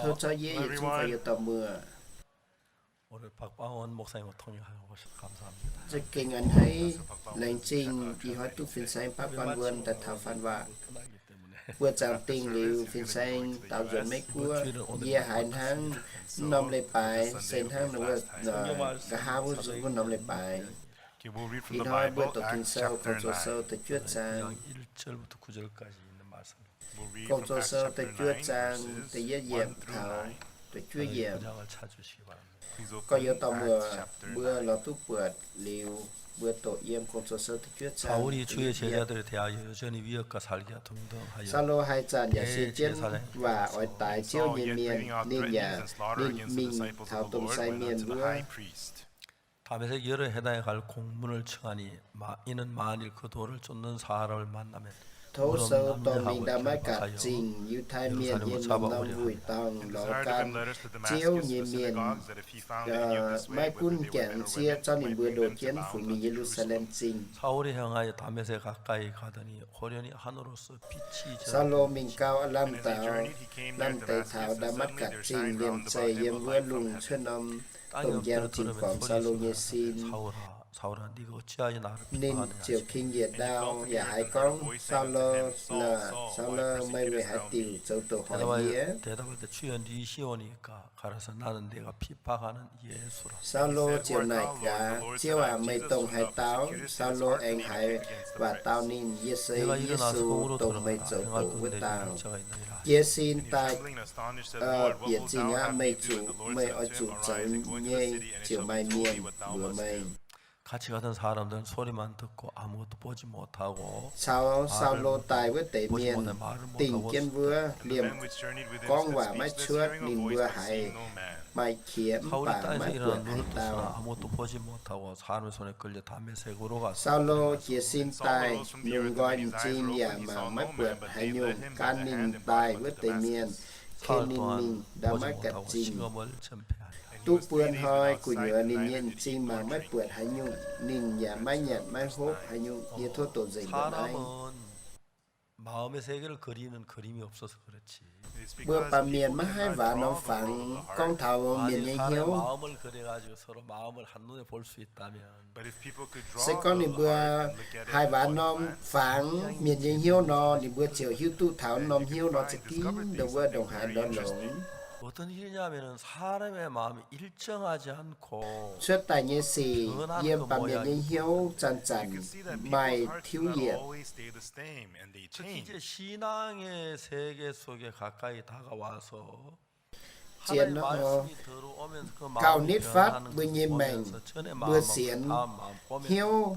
Tov zorqv yie yietc zungv faaux yie dorh muoc. Za'gengh a'hneiv laengz zingh ih hnoi duqv fin-saeng baav guanh wuon daaih taux faan waac. Mbuo zaangc dingh liuz fin-saeng daaux nzuonx Meiv Guoqv, yie haiz hnangv mv norm leiz-baaix se hnangv wuov nqa'haav wuov nzunc wuov norm leiz-baaix. Ih hnoi mbuo doqc Ging-Sou Gong-Zoh Sou da'juov zaang. Gong-Zoh Sou da'juov zaang da'yietv yiemc taux da'juov yiemc. Gorx-youz dorh muoc mbuo lorz duqv buatc liuz, mbuo doqc yiem Gong-Zoh Sou da'juov zaang da'yietv yiemc. Saulo haaix zanc yaac se jienv waac oix daix Ziouv nyei mienh, ninh yaac, ninh mingh taux domh sai mienh wuov. Tov Saulo dorh mingh Ndaa^matv^gatc Zingh, Yiutai Mienh nyei norm wuic dorngh lorz gan Ziouv nyei mienh, maiv gunv m'jangc sieqv, zorqv ninh mbuo ndoh jienv funx mingh Ye^lu^saa^lem Zingh. Saulo mingh gau aav lamh daux, lamh deix taux Ndaa^matv^gatc Zingh liemh zeih yiem wuov lungh cuotv norm domh njang zinh gormx Saulo nyei sin. Ninh ziouc king njiec ndau yaac haiz gorngv, Saulo aah, Saulo, meih weic haaix diuc zoux doqc hoic yie? Saulo ziouc naaic gaax, Ziouv aac, meih dongh haaix dauh? Saulo aengx haiz waac dau ninh, Yie se Yesu, dongh meih zoux doqc wuov dauh. Jiez sin daaih bieqc zingh aqv. Meih zuqc, meih oix zuqc zoux nyei ziouc maaih mienh mbuox meih. Caux Saulo daaih wuov deix mienh dingh jienv wuov, liemh gorngv waac maiv cuotv, ninh mbuo haiz maaih qiex mv baac maiv buatc haaix dauh. Saulo jiez sin daaih nungx nqoi m'zing yaac mangc maiv buatc haaix nyungc. Gan ninh daaih wuov deix mienh ken ninh mingh Ndaa^matv^gatc Zingh. Duqv buo hnoi gu'nyuoz ninh nyei m'zing mangc maiv buatc haaix nyungc, ninh yaac maiv nyanc maiv hopv haaix nyungc. Yie tov doqc nzengc mbuox naaiv. Mbuo baamh mienh maiv haih waac norm fangx gorngv taux mienh nyei hnyouv. Se gorngv ninh mbuo haih waac norm fangx mienh nyei hnyouv nor, ninh mbuo ziouc hiuv duqv taux norm hnyouv nor za'gengh ndongc wuov ndongc haaix nor longx. Cuotv daaih nyei sic yiem baamh mienh nyei hnyouv zanc-zanc maaih tiuv yienc. Zien nor, gauh nitv fatv mbuo nyei maengc, mbuo sienx hnyouv,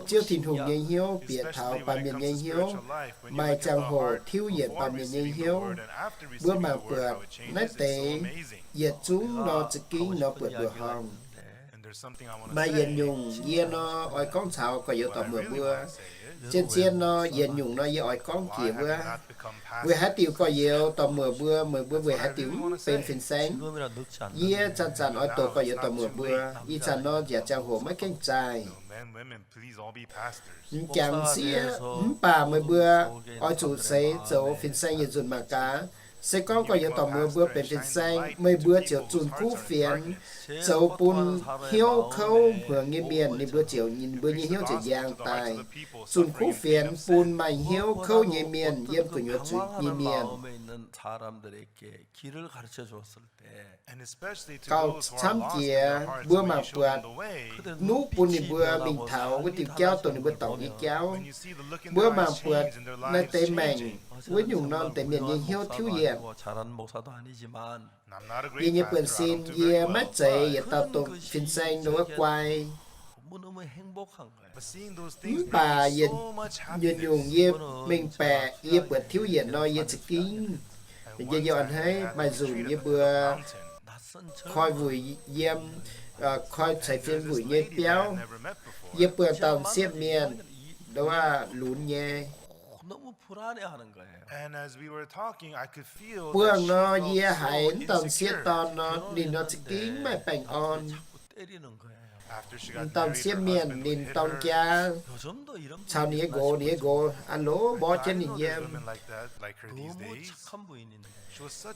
Ziouv Tin-Hungh nyei hnyouv bieqc taux baamh mienh nyei hnyouv, maaih ziangh hoc tiuv yienc baamh mienh nyei hnyouv. Mbuo mangc buatc naaiv deix yietc zungv nor za'gengh nor buatc mbuoqc horngh. Maaih yietc nyungc yie nor oix gorngv caux gorx-youz dorh muoc mbuo. Zien-zien nor yietc nyungc nor yie oix gorngv jiex wuov. Weic haaix diuc gorx-youz dorh muoc mbuo, meih mbuo weic haaix diuc mv benx fin-saeng? Yie zanc-zanc oix doqc gorx-youz dorh muoc mbuo. Ih zanc nor njiec ziangh hoc maiv gaengh zaih. M'jangc sieqv, mv baac meih mbuo oix zuqc seix zoux fin-saeng yietc nzunc mangc gaax. Se gorngv gorx-youz dorh muoc mbuo benx fin-saeng, meih mbuo ziouc zunh kuv fienx zoux bun hnyouv kouv hmuangx nyei mienh, ninh mbuo ziouc, ninh mbuo nyei hnyouv ziouc njang daaih. Zunh kuv fienx bun maaih hnyouv kouv nyei mienh yiem gu'nyuoz zuiz nyei mienh. Gauh camv jiex mbuo mangc buatc nuqv bun ninh mbuo mingh taux wuov diuh jauv dongh ninh mbuo dorngc nyei jauv. Mbuo mangc buatc naaiv deix maengc wuov nyungc norm deix mienh nyei hnyouv tiuv yienc. Yie nyei buonv-sin, yie maiv zeiz yietc dauh dongh fin-saeng ndongc wuov guai. Mv baac yietc nyungc yie mengh baeqc yie buatc tiuv yienc nor, yie za'gengh, yie, yie a'hneiv maaih nzunc yie mbuo koi wuic yiem, koi ceix fim wuic nyei biauv. Yie buangh dauh m'sieqv mienh, ndongc wuov lunx nyei. Buangh nor, yie haiz wuov dauh m'sieqv dorn nor, ninh nor za'gengh maiv baengh orn. M'dauh m'sieqv mienh ninh dorng jaa caux ninh nyei nqox, ninh nyei nqox a'loz mborqv jienv ninh yiem.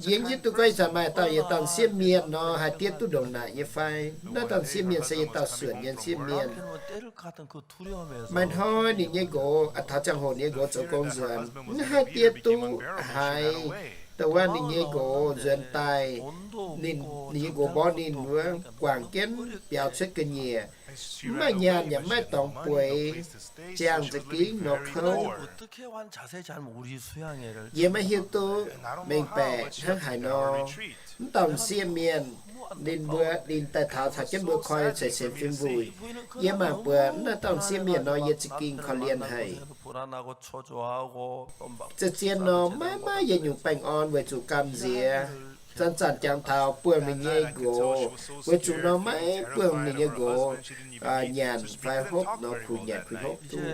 Yie hiuv duqv gorngv ih zanc maaih dauh yietc dauh m'sieqv mienh nor haih diev duqv ndongc naaic nyei fai? Naaiv dauh m'sieqv mienh se yietc dauh suonc nyei m'sieqv mienh. Maaih hnoi ninh nyei nqox, taux ziangh hoc ninh nyei nqox zoux gong nzuonx, mv haih diev duqv haiz dongh wuov ninh nyei nqox nzuonx daaih, ninh, ninh nyei nqox mborqv ninh wuov, guangc jienv biaux cuotv ga'nyiec, mv maaih nyaanh yaac mv maaih dorngx bueix, ziangh za'gengh nor kouv. Yie maiv hiuv duqv mengh baeqc hnangv haaix nor. Mv dauh m'sieqv mienh, ninh mbuo, ninh daaih taux caux jienv mbuo koi ceix sienx fim wuic. Yie mangc buatc mv dauh m'sieqv mienh nor, yie za'gengh korv-lienh haic. Zien-zien nor maiv maaih yietc nyungc baengh orn weic zuqc gamh nziex, zanc-zanc jangx taux buangh ninh nyei nqox, weic zuqc nor maiv buangh ninh nyei nqox nyanc fai hopv nor kuh nyanc kuh hopv duqv.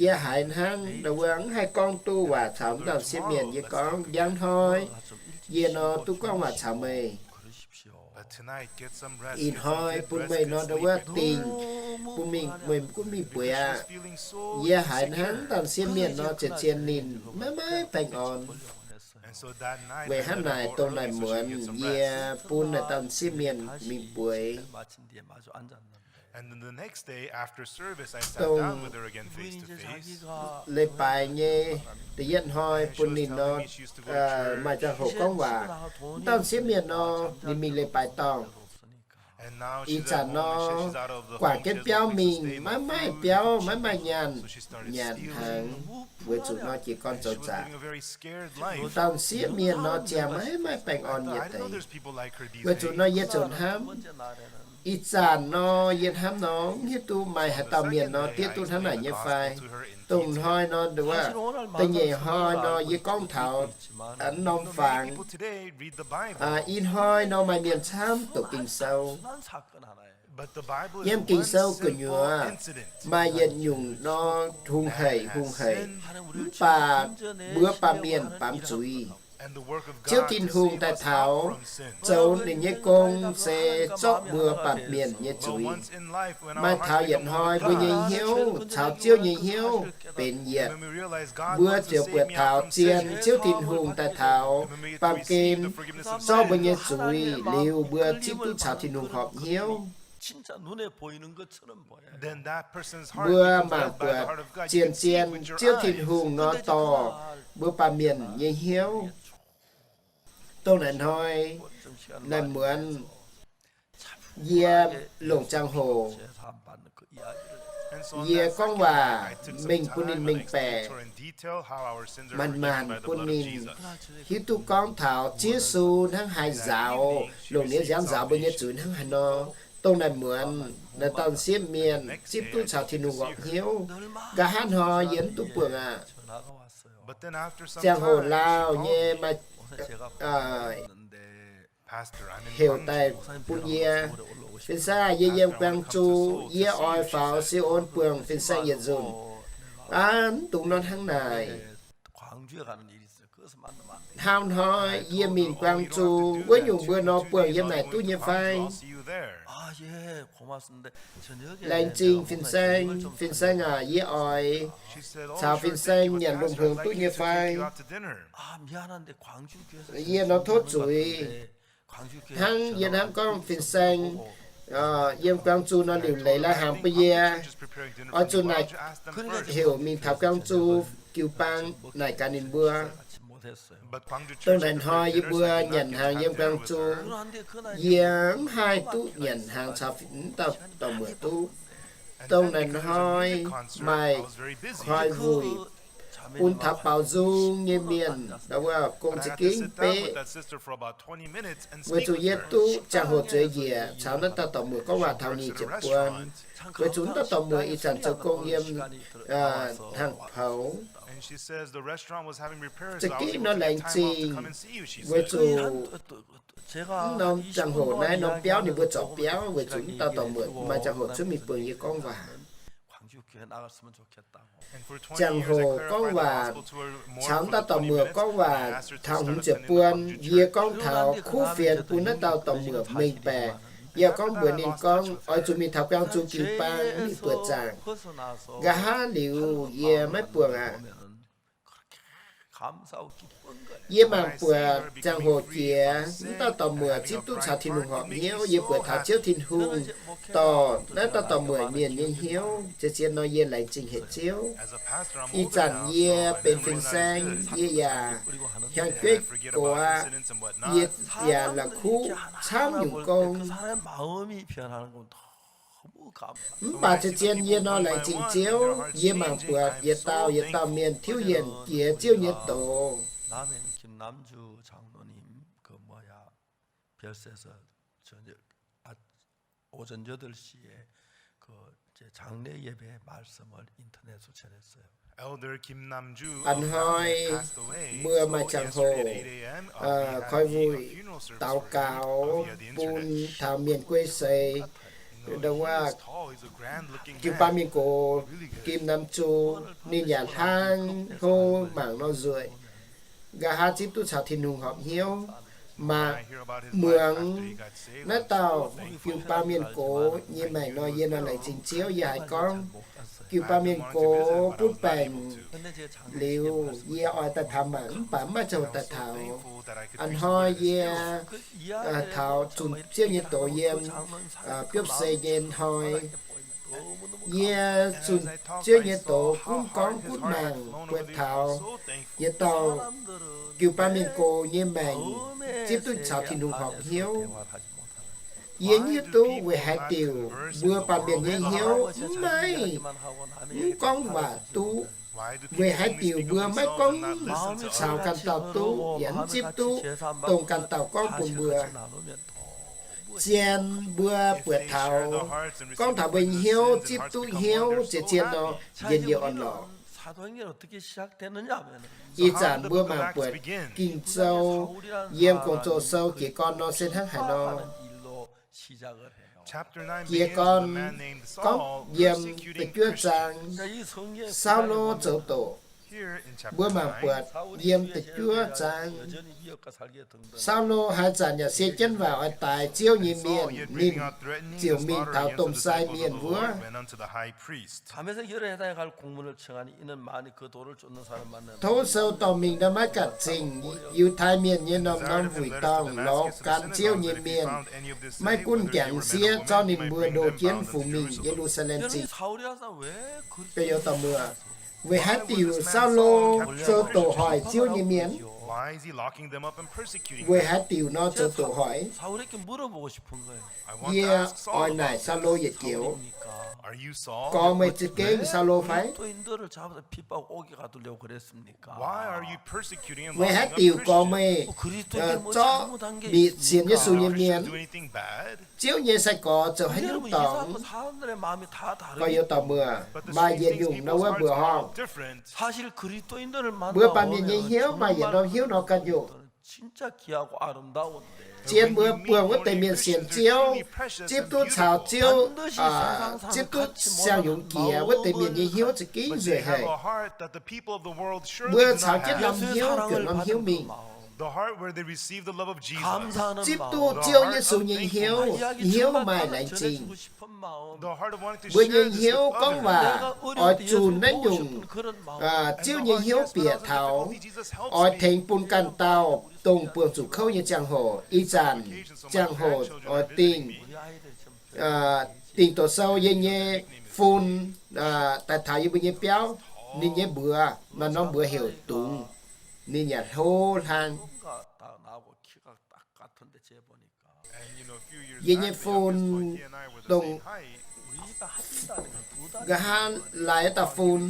Yie haiz hnangv ndau wuov mv haih gorngv duqv waac caux mv dauh m'sieqv mienh. Yie gorngv, Njang hnoi yie nor duqv gorngv waac caux meih. Ih hnoi bun meih nor ndau wuov dingh, bun meih, meih gunv mingh bueix aqv. Yie haiz hnangv mv dauh m'sieqv mienh nor zien-zien ninh maiv maaih baengh orn. Weic hnangv naaic, dongh naaic muonz yie bun naaic dauh m'sieqv mienh mingh bueix. Dongh leiz-baaix nyei da'yietv hnoi bun ninh nor, maaih ziangh hoc gorngv waac. Mv dauh m'sieqv mienh nor, ninh mingh leiz-baaix dorngh. Ih zanc nor, guangc jienv biauv mingh, maiv maaih biauv, maiv maaih nyaanh nyanc hnaangx, weic zuqc nor jiez gorn zoux zaqc. Dauh m'sieqv mienh nor ziangh maiv maaih baengh orn yietc deix. Weic zuqc nor yie ziouc hnamv, ih zanc nor yie hnamv nor, mv hiuv duqv maaih haaix dauh mienh nor diev duqv hnangv naaic nyei fai. Dongh hnoi nor, da'nyeic hnoi nor yie gorngv taux norm fangx. Ih hnoi nor maaih mienh camv doqc Ging-Sou. Yiem Ging-Sou gu'nyuoz maaih yietc nyungc nor hungh haic, hungh haic, mv baac mbuo baamh mienh baamz zuiz. Ziouv Tin-Hungh daaih taux zoux ninh nyei gong se zorqv mbuo baamh mienh nyei zuiz. Maaih taux yietc hnoi mbuo nyei hnyouv caux Ziouv nyei hnyouv benx yietc. Mbuo ziouc buatc taux zien Ziouv Tin-Hungh daaih taux baamh gen zorqv mbuo nyei zuiz liuz, mbuo zipv duqv caux Tin-Hungh horpc hnyouv. Mbuo mangc buatc zien-zien Ziouv Tin-Hungh nor dorh mbuo baamh mienh nyei hnyouv. Dongh naaiv hnoi, naaiv muonz yie longc ziangh hoc, yie gorngv waac mingh bun ninh mengh baeqc, maanc-maanc bun ninh hiuv duqv gorngv taux Ziouv Yesu hnangv haaix nzaaux, longc ninh nyei nziaamv nzaaux mbuo nyei zuiz hnangv haaix nor. Dongh naaiv muonz naaiv dauh sieqv mienh zipv duqv caux Tin-Hungh horpc hnyouv. Nqa'haav hnoi yie mv duqv buangh aqv. Ziangh hoc lauh nyei maaih heuc daaih bun yie. Fin-saeng, yie yiem Guangzhou, yie oix faaux Si^on buangh fin-saeng yietc nzunc. Aa, mv dungx nor hnangv naaic. Hnangv hnoi yie mingh Guangzhou, wuov nyungc mbuo nor buangh yiem naaic duqv nyei fai? Laengz zingh fin-saeng. Fin-saeng aac, yie oix caux fin-saeng nyanc lungh hmuangx duqv nyei fai? Yie nor tov zuiz. Hnangv yie hnamv gorngv fin-saeng yiem Guangzhou nor liuc leiz lai-hnaangx bun yie, oix zuqc naaic heuc mingh taux Guangzhou jiu-baang naaic gaax ninh mbuo. Dongh naaic hnoi yie mbuo nyanc hnaangx yiem Guangzhou, yie mv haih duqv nyanc hnaangx caux mv dauh dorc muoc duqv. Dongh naaic hnoi maaih koi wuic bun taux baaux nzung nyei mienh, wuov gong za'gengh beqv. Weic zuqc yie duqv ziangh hoc zueiz njiec caux naaiv dauh dorc muoc gorngv waac taux nyic ziepc buon. Weic zuqc naaiv dauh dorc muoc ih zanc zoux gong yiem hnaangx-poux. Za'gengh nor laengz zingh, weic zuqc mv norm ziangh hoc naaiv norm biauv ninh mbuo zorc biauv, weic zuqc mv dauh dorc muoc maaih ziangh hoc cuotv mingh buangh yie gorngv waac. Ziangh hoc gorngv waac, caux naaiv dauh dorc muoc gorngv waac taux hmz ziepc buon, yie gorngv taux kuv fienx bun naaiv dauh dorc muoc mengh baeqc. Yie gorngv mbuox ninh gorngv, oix zuqc mingh taux guangc zuqc jiu-baang mingh buoqc zaangc. Nqa'haav liuz yie maiv buangh aqv. Yie mangc buatc ziangh hoc jiex, mv dauh dorh mueic zipv duqv caux Tin-Hungh horpc hnyouv. Yie buatc taux Ziouv Tin-Hungh dorh naaiv dauh dorh mueic mienh nyei hnyouv. Zien-zien nor yie laengz zingh haic Ziouv. Ih zanc yie benx fin-saeng, yie yaac hnyangx-jeiv gox aqv. Yie yaac la'kuqv camv nyungc gong. Mv baac zien-zien yie nor laengz zingh Ziouv. Yie mangc buatc yietc dauh yietc dauh mienh tiuv yienc jiex Ziouv nyei doz. A'hnoi mbuo maaih ziangh hoc koi wuic daux gaux bun taux mienh guei seix, ndo wuov, jiu-baang mienh gox Kim Nam-ju, ninh yaac hnangv hlo mangc nor nzueic. Nqa'haav zipv duqv caux Tin-Hungh horpc hnyouv, mangc muangx naaiv dauh jiu-baang mienh gox nyei maengc nor, yie nor laengz zingh Ziouv. Yie haiz gorngv jiu-baang mienh gox butv baengc liuz, yie oix daaih taux mangc mv baac mv maaih ziangh hoc daaih taux. A'hnoi yie taux zunc Ziouv nyei doz yiem biopv seix nyei hnoi, yie zunc Ziouv nyei doz gunv gorngv gunv mangc buatc taux yietc dauh jiu-baang mienh gox nyei maengc zipv duqv caux Tin-Hungh horpc hnyouv. Yie hiuv duqv weic haaix diuc mbuo baamh mienh nyei hnyouv mv maaih, mv gorngv waac duqv. Weic haaix diuc mbuo maiv gorngv caux ganh dauh duqv yaac mv zipv duqv dongh ganh dauh gorngv bun mbuo. Zien mbuo buatc taux, gorngv taux mbuo nyei hnyouv zipv duqv hnyouv zien-zien nor, njien-youh orn-lorqc. Ih zanc mbuo mangc buatc Ging-Sou yiem Gong-Zoh Sou jiez gorn nor se hnangv haaix nor. Jiez gorn gorngv yiem da'juov zaang, Saulo zoux doqc. Mbuo mangc buatc yiem da'juov zaang, Saulo haaix zanc yaac sie jienv waac oix daix Ziouv nyei mienh, ninh ziouc mingh taux domh sai mienh wuov. Tov sou dorh mingh nor maiv ganh zingh. Yiutai Mienh nyei norm-norm wuic dorngh lorz gan Ziouv nyei mienh, maiv gunv m'jangc m'sieqv, zorqv ninh mbuo ndo jienv fungx mingh Ye^lu^saa^lem Zingh. Weic haaix diuc Saulo zoux doqc hoic Ziouv nyei mienh? Weic haaix diuc nor zoux doqc hoic? Yie oix naaic Saulo yietc joux, Gorx meih za'gengh Saulo fai? Weic haaix diuc gorx meih zorqv mingh sienx Yesu nyei mienh? Ziouv nyei sai-gorx zoux haaix nyungc dorngx? Gorx-youz dorh muoc, maaih yietc nyungc nor wuov mbuoqc horngh. Mbuo baamh mienh nyei hnyouv maaih yietc norm hnyouv nor ganh nyungc. Zien mbuo buangh wuov deix mienh sienx Ziouv, zipv duqv caux Ziouv, zipv duqv siang-yungz jiex wuov deix mienh nyei hnyouv za'gengh nzueic haic. Mbuo caux jienv norm hnyouv juangc norm hnyouv mingh. Zipv duqv Ziouv Yesu nyei hnyouv, hnyouv maaih laengz zingh. Mbuo nyei hnyouv gorngv waac oix zunc naaiv nyungc Ziouv nyei hnyouv bieqc taux, oix tengx bun ganh dauh dongh buangh zuqc kouv nyei ziangh hoc. Ih zanc ziangh hoc oix dingh, dingh doqc sou yie nyei fun daaih taux yie mbuo nyei biauv, ninh nyei mbuox maaih norm mbuox heuc Dungz. Ninh yaac hlo hlang. Yie nyei fun dongh nqa'haav laaix dauh fun,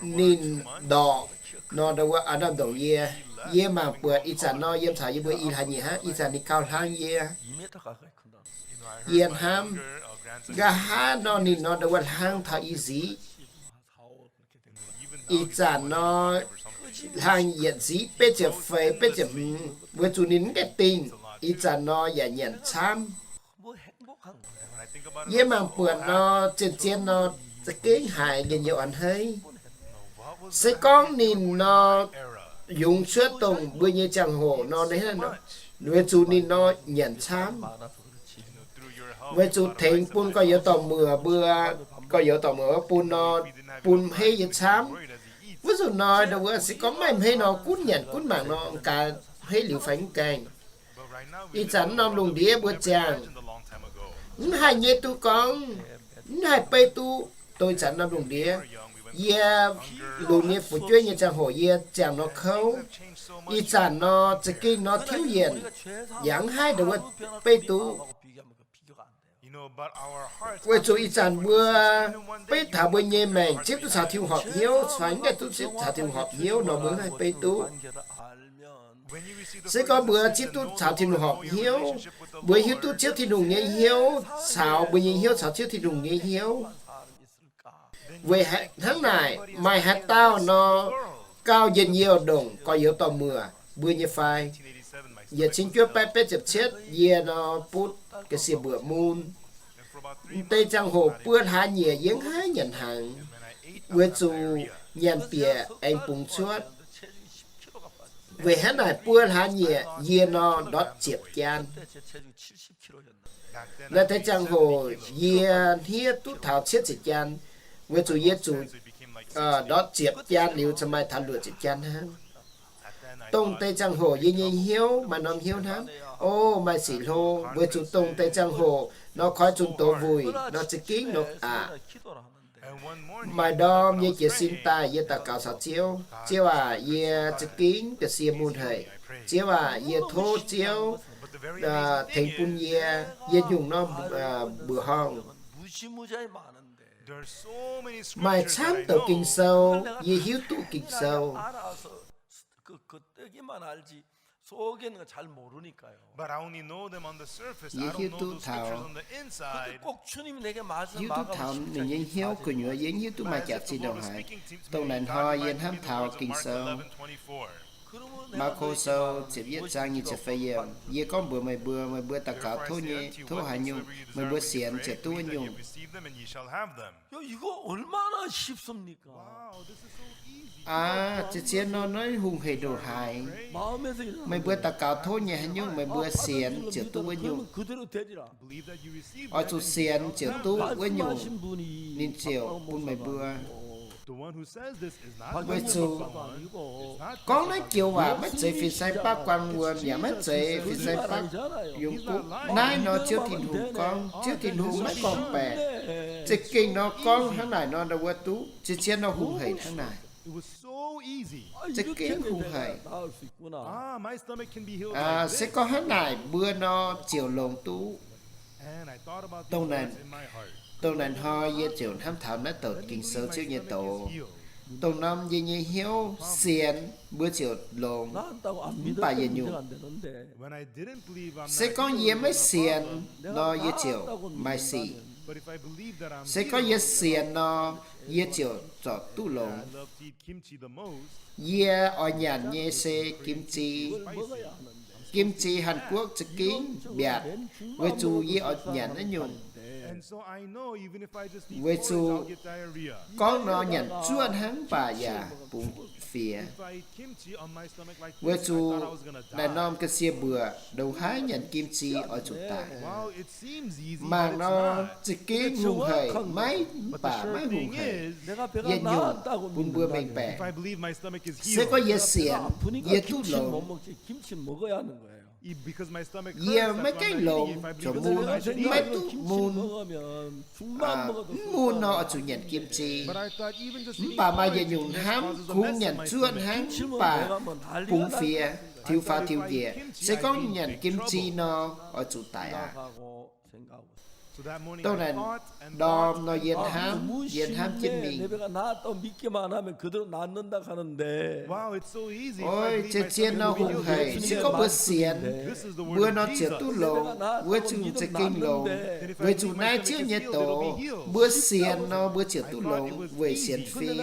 ninh ndorqc nor, ndongc yie, yie mangc buatc ih zanc nor yiem caux yie mbuo i hlaax nyieqc hnangv. Ih zanc ninh gauh hlang yie. Yie hnamv, nqa'haav nor ninh nor ndongc wuov hlang taux i nziqv. Ih zanc nor hlang yietc nziqv betv ziepc feix, betv ziepc hmz, weic zuqc ninh mv gaengh dingh. Ih zanc nor yaac nyanc camv. Yie mangc buatc nor, zien-zien nor, za'gengh haiz njien-youh a'hneiv. Se gorngv ninh nor yungz cuotv dongh mbuo nyei ziangh hoc nor, weic zuqc ninh nor nyanc camv. Weic zuqc tengx bun gorx-youz dorh muoc mbuo, gorx-youz dorh muoc wuov bun nor, bun m'heiv yie camv. Wuov nzunc nor, ndau wuov se gorngv maaih m'heiv nor, gunv nyanc gunv mangc nor, m'gaax m'heiv liuz fai mv gaengh. Ih zanc norm lungh ndiev mbuo ziangh, mv haih nyei duqv gorngv, mv haih beiv duqv dongh ih zanc norm lungh ndiev. Yie lunx nyei fu'jueiv nyei ziangh hoc yie ziangh nor kouv. Ih zanc nor za'gengh nor tiuv yienc, yaac mv haih ndau wuov beiv duqv. Weic zuqc ih zanc mbuo beiv taux mbuo nyei maengc zipv duqv caux Tin-Hungh horpc hnyouv fai mv gaengh duqv zipv caux Tin-Hungh horpc hnyouv nor, mbuo mv haih beiv duqv. Se gorngv mbuo zipv duqv caux Tin-Hungh horpc hnyouv, mbuo hiuv duqv Ziouv Tin-Hungh nyei hnyouv caux mbuo nyei hnyouv caux Ziouv Tin-Hungh nyei hnyouv, weic hnangv naaic maaih haaix dauh nor gauh njien-youh ndongc gorx-youz dorh muoc mbuo nyei fai? Yietc cin juov baeqv betv ziepc cietv yie nor butv ga'sie mbuoqc mun. M'deix ziangh hoc buo hlaax nyieqc yie mv haih nyanc hnaangx, weic zuqc nyanc bieqc aengx bungx cuotv. Weic hnangv naaic buo hlaax nyieqc yie nor ndortv ziepc jaan. Naaiv deix ziangh hoc yie hniev duqv taux cietv ziepc jaan, weic zuqc yie zuqc ndortv ziepc jaan liuz cingx maaih taux luoqc ziepc jaan hnangv. Dongh deix ziangh hoc yie nyei hnyouv maaih norm hnyouv hnamv, o, maaih sic hlo, weic zuqc dongh deix ziangh hoc nor koi zunh doz wuic nor za'gengh nor aqc. Maaih ndorm yie jiez sin daaih yie daux gaux caux Ziouv, Ziouv aac, yie za'gengh ga'sie mun haic. Ziouv aac, yie tov Ziouv tengx bun yie, yie nyungc norm mbuoqc horngh. Maaih camv douc Ging-Sou yie hiuv duqv Ging-Sou. Yie hiuv duqv taux, hiuv duqv taux ninh nyei hnyouv gu'nyuoz yie hiuv duqv maaih jaax-zinh ndongc haaix. Dongh naaic hnoi yie hnamv taux Ging-Sou, Maako Sou ziepc yietv zaang nyic ziepc feix yiemc. Yie gorngv mbuox meih mbuo, meih mbuo daux gaux tov nyei, tov haaix nyungc meih mbuo sienx ziouc duqv wuov nyungc. Aav, zien-zien nor, naaiv hungh hec ndongc haaix. Meih mbuo daux gaux tov nyei haaix nyungc meih mbuo sienx ziouc duqv wuov nyungc. Oix zuqc sienx ziouc duqv wuov nyungc, ninh ziouc bun meih mbuo. Weic zuqc gorngv naaiv joux waac maiv zeiz fin-saeng baav guanh wuom yaac maiv zeiz fin-saeng baav yungz guv. Naaiv nor Ziouv Tin-Hungh gorngv, Ziouv Tin-Hungh maiv gorngv-baeqc. Za'gengh nor gorngv hnangv naaic nor, ndau wuov duqv zien-zien nor hungh hec hnangv naaic. Za'gengh hungh hec. Se gorngv hnangv naaic mbuo nor ziouc longx duqv. Dongh naaic hnoi yie ziouc hnamv taux naaiv douc Ging-Sou Ziouv nyei doz. Dongh norm yie nyei hnyouv sienx mbuo ziouc longx, mv baac yietc nyungc. Se gorngv yie maiv sienx nor, yie ziouc maaih sic. Se gorngv yie sienx nor, yie ziouc zorc duqv longx. Yie oix nyanc nyei se kimchi. Kimchi Hàn Quốc za'gengh mbiaatc, weic zuqc yie oix nyanc naaiv nyungc. Weic zuqc gorngv nor nyanc zuoqv hnangv baac yaac bungx fiex. Weic zuqc naaiv norm ga'sie mbuoqc ndongc haaix nyanc kimchi oix zuqc daic. Mangc nor za'gengh hungh hec maiv, mv baac maiv hungh hec. Yietc nyungc bun mbuo mengh baeqc, se gorngv yie sienx, yie duqv longx. Yie maiv gaengh longx, zuqc mun, maiv duqv mun. Mv mun nor oix zuqc nyanc kimchi. Mv baac maaih yietc nyungc hnamv kungx nyanc zuoqv hnangv mv baac bungx fiex, tiux faaux tiux njiec. Se gorngv nyanc kimchi nor, oix zuqc daic aqv. Dongh naaic ndorm nor yie hnamv, yie hnamv jienv mingh. Oi, zien-zien nor hungh hec. Se gorngv mbuo sienx, mbuo nor ziouc duqv longx. Wuov nyungc za'gengh longx, weic zuqc naaiv Ziouv nyei doz. Mbuo sienx nor mbuo ziouc duqv longx weic sienx fim.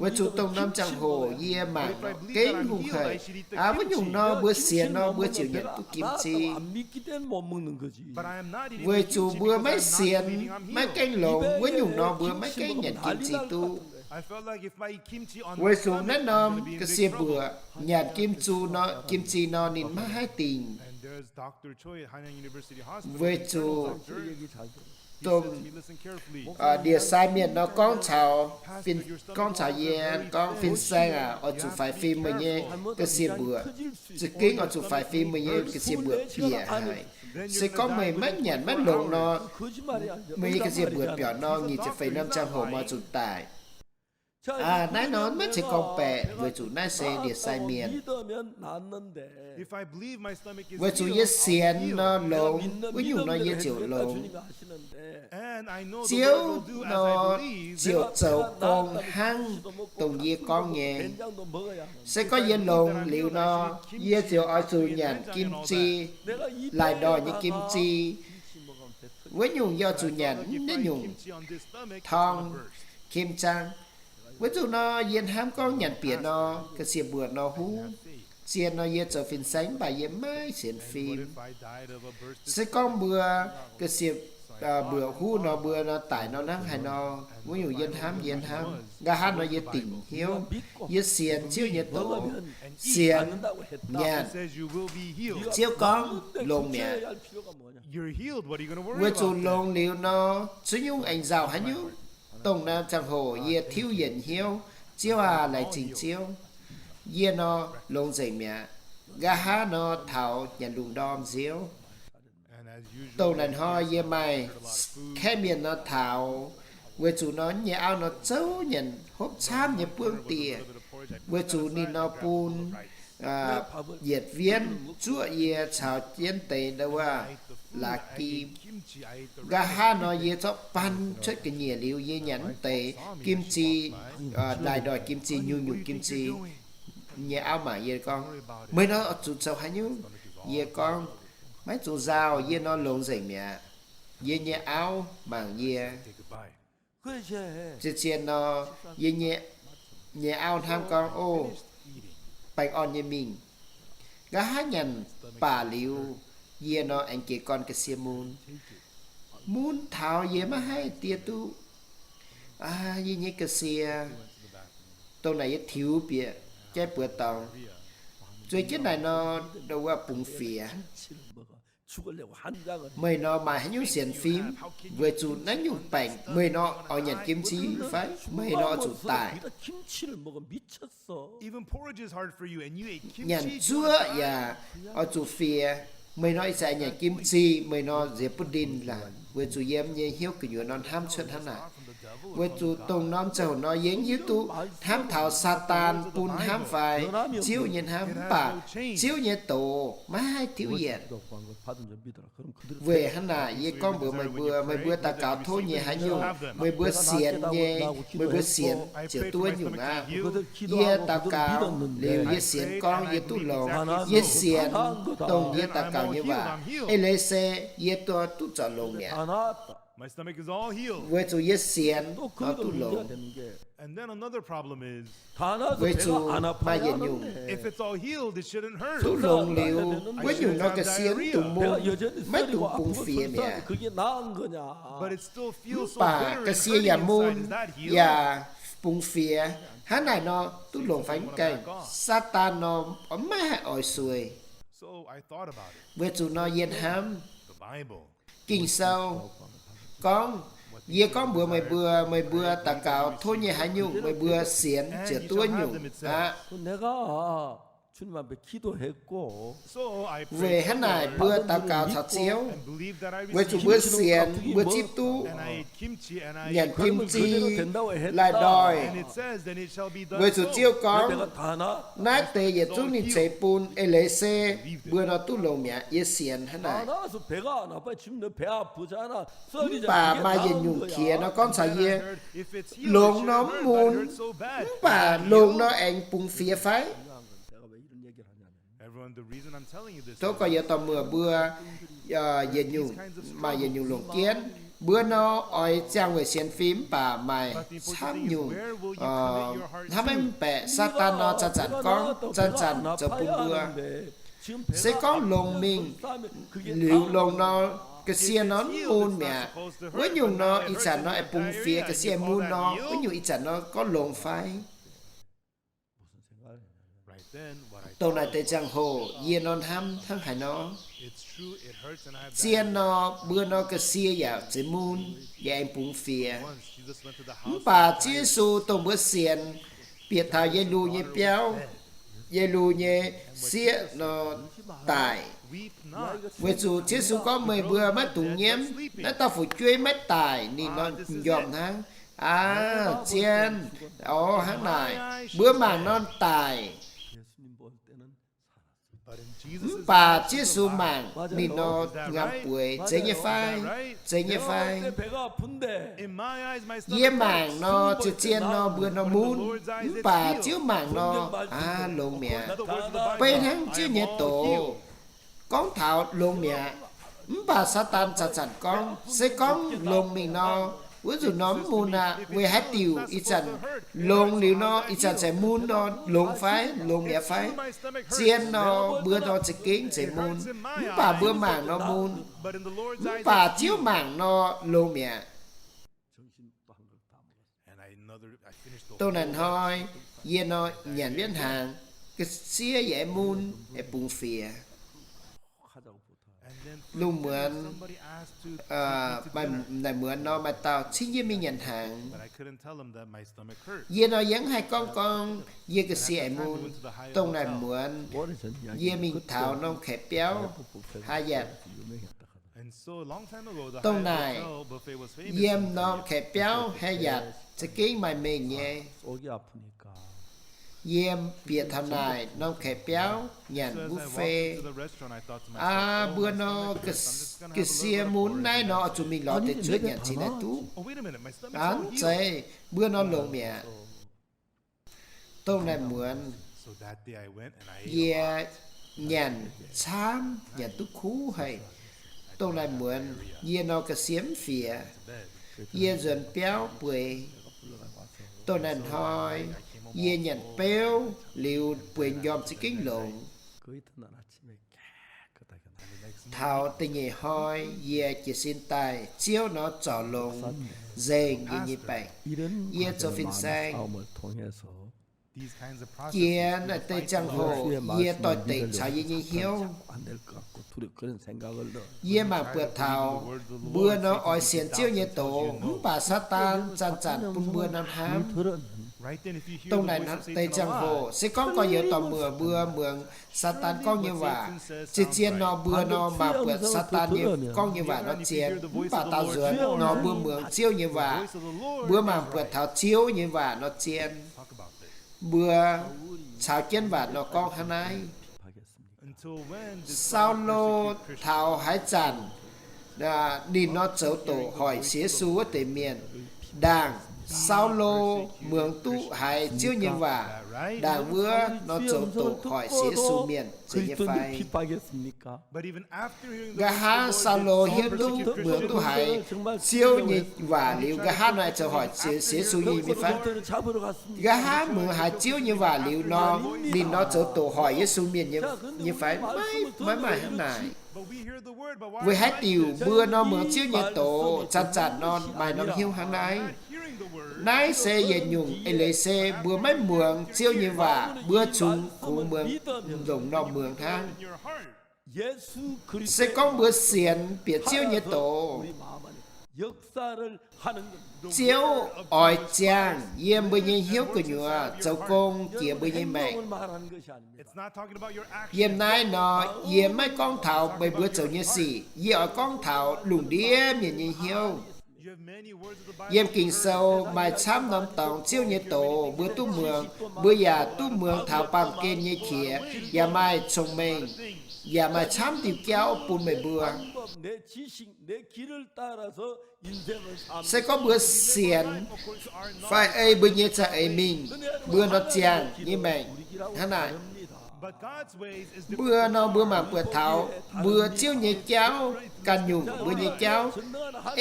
Weic zuqc dongh norm ziangh hoc yie mangc gengh hungh hec. Aa, wuov nyungc nor mbuo sienx nor mbuo ziouc nyanc duqv kimchi. Weic zuqc mbuo maiv sienx, maiv gaengh longx, wuov nyungc nor mbuo maiv gaengh nyanc kimchi duqv. Weic zuqc naaiv norm ga'sie mbuoqc nyanc kimchi nor, kimchi nor ninh maiv haih dingc. Weic zuqc dongh ndie-sai mienh nor gorngv caux, gorngv caux yie gorngv, Fin-Saeng aah, oix zuqc faix fim meih nyei ga'sie mbuoqc. Za'gengh oix zuqc faix fim meih nyei ga'sie mbuoqc bieqc haic. Se gorngv meih maiv nyanc maiv longx nor, meih nyei ga'sie mbuoqc biauc nor, nyic ziepc feix norm ziangh hoc meih oix zuqc daic. Aa, naaiv nor maiv zeiz gorngv-baeqc, weic zuqc naaiv se ndie-sai mienh. Weic zuqc yie sienx nor longx, wuov nyungc nor yie ziouc longx. Ziouv nor ziouc zoux gong hnangv dongh yie gorngv nyei. Se gorngv yie longx liuz nor, yie ziouc oix zuqc nyanc kim-zi, laaix ndoih nyei kim-zi. Wuov nyungc yie oix zuqc nyanc naaiv nyungc torng, kim-zang. Wuov zuqc nor yie hnamv gorngv nyanc bieqc nor, ga'sie mbuoqc nor huv. Zien nor yie zoux fin-saeng mv baac yie maiv sienx fim. Se gorngv mbuo ga'sie mbuoqc huv nor, mbuo nor daic nor hnangv haaix nor, wuov nyungc yie hnamv, yie hnamv. Nqa'haav nor yie dingc hnyouv, yie sienx Ziouv nyei doz, sienx nyanc. Ziouv gorngv longx mi'aqv. Weic zuqc longx liuz nor, zuqc nyungc aengx nzauh haaix nyungc. Dongh naaiv ziangh hoc yie tiuv yienc hnyouv, Ziouv aah, laengz zingh Ziouv. Yie nor longx nzengc mi'aqv. Nqa'haav nor taux nyanc lungh ndorm nziouv. Dongh naaic hnoi yie maaih kaeqv mienh nor taux, weic zuqc nor nyei auv nor zouv nyanc hopv camv nyei buangv dieh, weic zuqc ninh nor bun yietc wienv zuoqv yie caux jienv deix ndau wuov laaix gim. Nqa'haav nor yie zorqv baan cuotv ga'nyiec liuz yie nyanc mv deix gim-zi, laaix ndoih gim-zi, nyungc-nyungc gim-zi. Nyei auv mangc yie gorngv, meih nor oix zuqc zoux haaix nyungc? Yie gorngv, maiv zuqc nzauh, yie nor longx nzengc mi'aqv. Yie nyei auv mangc yie. Zien-zien nor, yie nyei auv hnamv gorngv, o, baengh orn nyei mingh. Nqa'haav nyanc baac liuz, yie nor aengx jiez gorn ga'sie mun. Mun taux yie maiv haih diev duqv. Aa, yie nyei ga'sie. Dongh naaic yie tiux bieqc jaiv buoz dorngx. Zueiz jienv naaic nor, ndau wuov bungx fiex. Meih nor maaih haaix nyungc sienx fim? Weic zuqc naaiv nyungc baengc meih nor oix nyanc gim-zi fai? Meih nor oix zuqc daic. Nyanc zuoqv yaac oix zuqc fiex. Meih nor ih zanc nyanc gim-zi, meih nor nziex buv ndin laaic, weic zuqc yiem nyei hnyouv gu'nyuoz nor hnamv cuotv hnangv naaic. Weic zuqc dongh norm ziangh hoc nor yie mv hiuv duqv hnamv taux Saadaan bun hnamv fai Ziouv nyei hnamv, mv baac Ziouv nyei doz maiv haih tiuv yienc. Weic hnangv naaic yie gorngv mbuox meih mbuo, meih mbuo daux gaux tov nyei haaix nyungc meih mbuo sienx nyei, meih mbuo sienx ziouc duqv nyungc aqv. Yie daux gaux liuz yie sienx gorngv yie duqv longx. Yie sienx dongh yie daux gaux nyei waac. Eix leiz se yie duqv zorc longx mi'aqv. Weic zuqc yie sienx nor duqv longx. Weic zuqc maaih yietc nyungc, duqv longx liuz, wuov nyungc nor ga'sie mv dungx mun, maiv dungx bungx fiex mi'aqv. Mv baac ga'sie yaac mun, yaac bungx fiex. Hnangv naaic nor duqv longx fai mv gaengh? Saadaan nor maiv haih oix sueih. Weic zuqc nor yie hnamv Ging-Sou gorngv, yie gorngv mbuox meih mbuo, meih mbuo daux gaux tov nyei haaix nyungc meih mbuo sienx ziouc duqv nyungc aqv. Weic hnangv naaic mbuo daux gaux caux Ziouv, weic zuqc mbuo sienx mbuo zipv duqv nyanc gim-zi, laaih ndoih. Weic zuqc Ziouv gorngv, naaiv deix yietc zungv ninh ceix bun. Eix leiz se mbuo nor duqv longx mi'aqv. Yie sienx hnangv naaic. Mv baac maaih yietc nyungc qiex nor gorngv caux yie, longx nor mv mun, mv baac longx nor aengx bungx fiex fai? Tov gorx youz dorh muoz mbuo, yietc nyungc, maaih yietc nyungc longc jienv. Mbuo nor oix ziangh weic sienx fim mv baac maaih camv nyungc hnamv maiv baeqc. Saadaan nor zanc-zanc gorngv, zanc-zanc zoux bun mbuo. Se gorngv longx mingh, liuz longx nor, ga'sie nor mv mun mi'aqv. Wuov nyungc nor ih zanc nor aengx bungx fiex, ga'sie mun nor wuov nyungc ih zanc nor gorngv longx fai? Dongh naaic deix ziangh hoc yie nor hnamv hnangv haaix nor. Zien nor, mbuo nor ga'sie yaac zeiz mun, yaac aengx bungx fiev. Mv baac Ziouv Yesu dongh mbuo sienx, bieqc taux Ye^lu nyei biauv, Ye^lu nyei sieqv nor daic. Weic zuqc Ziouv Yesu gorngv, meih mbuo maiv dungx nyiemv, naaiv dauh fu'jueiv maiv daic, ninh nor m'njormh hnangv. Aav, zien, o, hnangv naaic, mbuo mangc nor daic. Mv baac Ziouv Yesu mangc ninh nor ngamv bueix, zeiz nyei fai? Zeiz nyei fai? Yie mangc nor, zien-zien nor mbuo nor mun, mv baac Ziouv mangc nor, aav, longx mi'aqv. Beiv hnangv Ziouv nyei doz gorngv taux longx mi'aqv. Mv baac Saadaan zanc-zanc gorngv, se gorngv longx mingh nor, wuov nzunc nor mv mun aqv. Weic haaix diuc ih zanc longx liuz nor, ih zanc se mun nor, longx fai? Longx mi'aqv fai? Zien nor, mbuo nor za'gengh zeiz mun, mv baac mbuo mangc nor mun, mv baac Ziouv mangc nor longx mi'aqv. Dongh naaic hnoi yie nor nyanc mietv hnaangx, ga'sie yaac mun, aengx bungx fiev. Lungh muonz, maaih naaic muonz nor maaih dauh cingv yie mingh nyanc hnaangx. Yie nor yie mv haih gorngv gorngv yie ga'sie aengx mun. Dongh naaic muonz yie mingh taux norm kaeqv biauv, Hyatt. Dongh naaic, yiem norm kaeqv biauv Hyatt za'gengh maaih mengh nyei. Yie bieqc taux naaic norm kaeqv biauv nyanc buffet. Aa, mbuo nor ga'sie mun naaiv nor oix zuqc mingh lorz deix cuotv nyanc cingx naaiv duqv. Aa, mv zeiz, mbuo nor longx mi'aqv. Dongh naaic muonz yie nyanc camv, nyanc duqv kuv haic. Dongh naaic muonz yie nor ga'sie mv fiev. Yie nzuonx biauv bueix. Dongh naaic hnoi yie nyanc beuv liuz bueix m'njormh za'gengh longx. Taux da'nyeic hnoi yie jiez sin daaih, Ziouv nor zorc longx nzengc yie nyei baengc. Yie zoux fin-saeng. Jiex naaiv deix ziangh hoc yie doix-dekc caux yie nyei hnyouv. Yie mangc buatc taux mbuo nor oix sienx Ziouv nyei doz, mv baac Saadaan zanc-zanc bun mbuo nor hnamv. Dongh naaiv deix ziangh hoc se gorngv gorx-youz dorh muoc mbuo muangx Saadaan gorngv nyei waac, zien-zien nor mbuo nor mangc buatc Saadaan nyei gorngv nyei waac nor zien. Mv baac daaux nzuonx nor mbuo muangx Ziouv nyei waac, mbuo mangc buatc taux Ziouv nyei waac nor zien. Mbuo caux jienv waac nor gorngv hnangv naaiv. Saulo taux haaix zanc ninh nor zoux doqc hoic sienx Yesu wuov deix mienh, ndaangc Saulo muangx duqv haiz Ziouv nyei waac, ndaangc wuov nor zoux doqc hoic sienx Yesu mienh, zeiz nyei fai? Nqa'haav Saulo hiuv duqv muangx duqv haiz Ziouv nyei waac liuz, nqa'haav nor zoux hoic sienx Yesu nyei mienh fai? Nqa'haav muangx haiz Ziouv nyei waac liuz nor, ninh nor zoux doqc hoic Yesu mienh nyei fai? Maiv maaih hnangv naaic. Weic haaix diuc mbuo nor muangx Ziouv nyei doz zanc-zanc nor maaih norm hnyouv hnangv naaiv? Naaiv se yietc nyungc eix leiz se mbuo maiv muangx Ziouv nyei waac, mbuo cungx kungx muangx longc normh muangx hnangv. Se gorngv mbuo sienx bieqc Ziouv nyei doz, Ziouv oix ziangh yiem mbuo nyei hnyouv gu'nyuoz zoux gong jiex mbuo nyei maengc. Yiem naaiv nor, yie maiv gorngv taux meih mbuo zoux nyei sic. Yie oix gorngv taux lungh ndiev mienh nyei hnyouv. Yiem Ging-Sou maaih camv norm dorngx Ziouv nyei doz mbuo duqv muangx. Mbuo yaac duqv muangx taux baamh gen nyei qiex, yaac maaih cong-mengh, yaac maaih camv diuh jauv bun meih mbuo. Se gorngv mbuo sienx fai ei mbuo nyei za'eix mingh, mbuo nor ziangh nyei maengc hnangv naaic. Mbuo nor mbuo mangc buatc taux mbuo Ziouv nyei jauv ganh nyungc mbuo nyei jauv.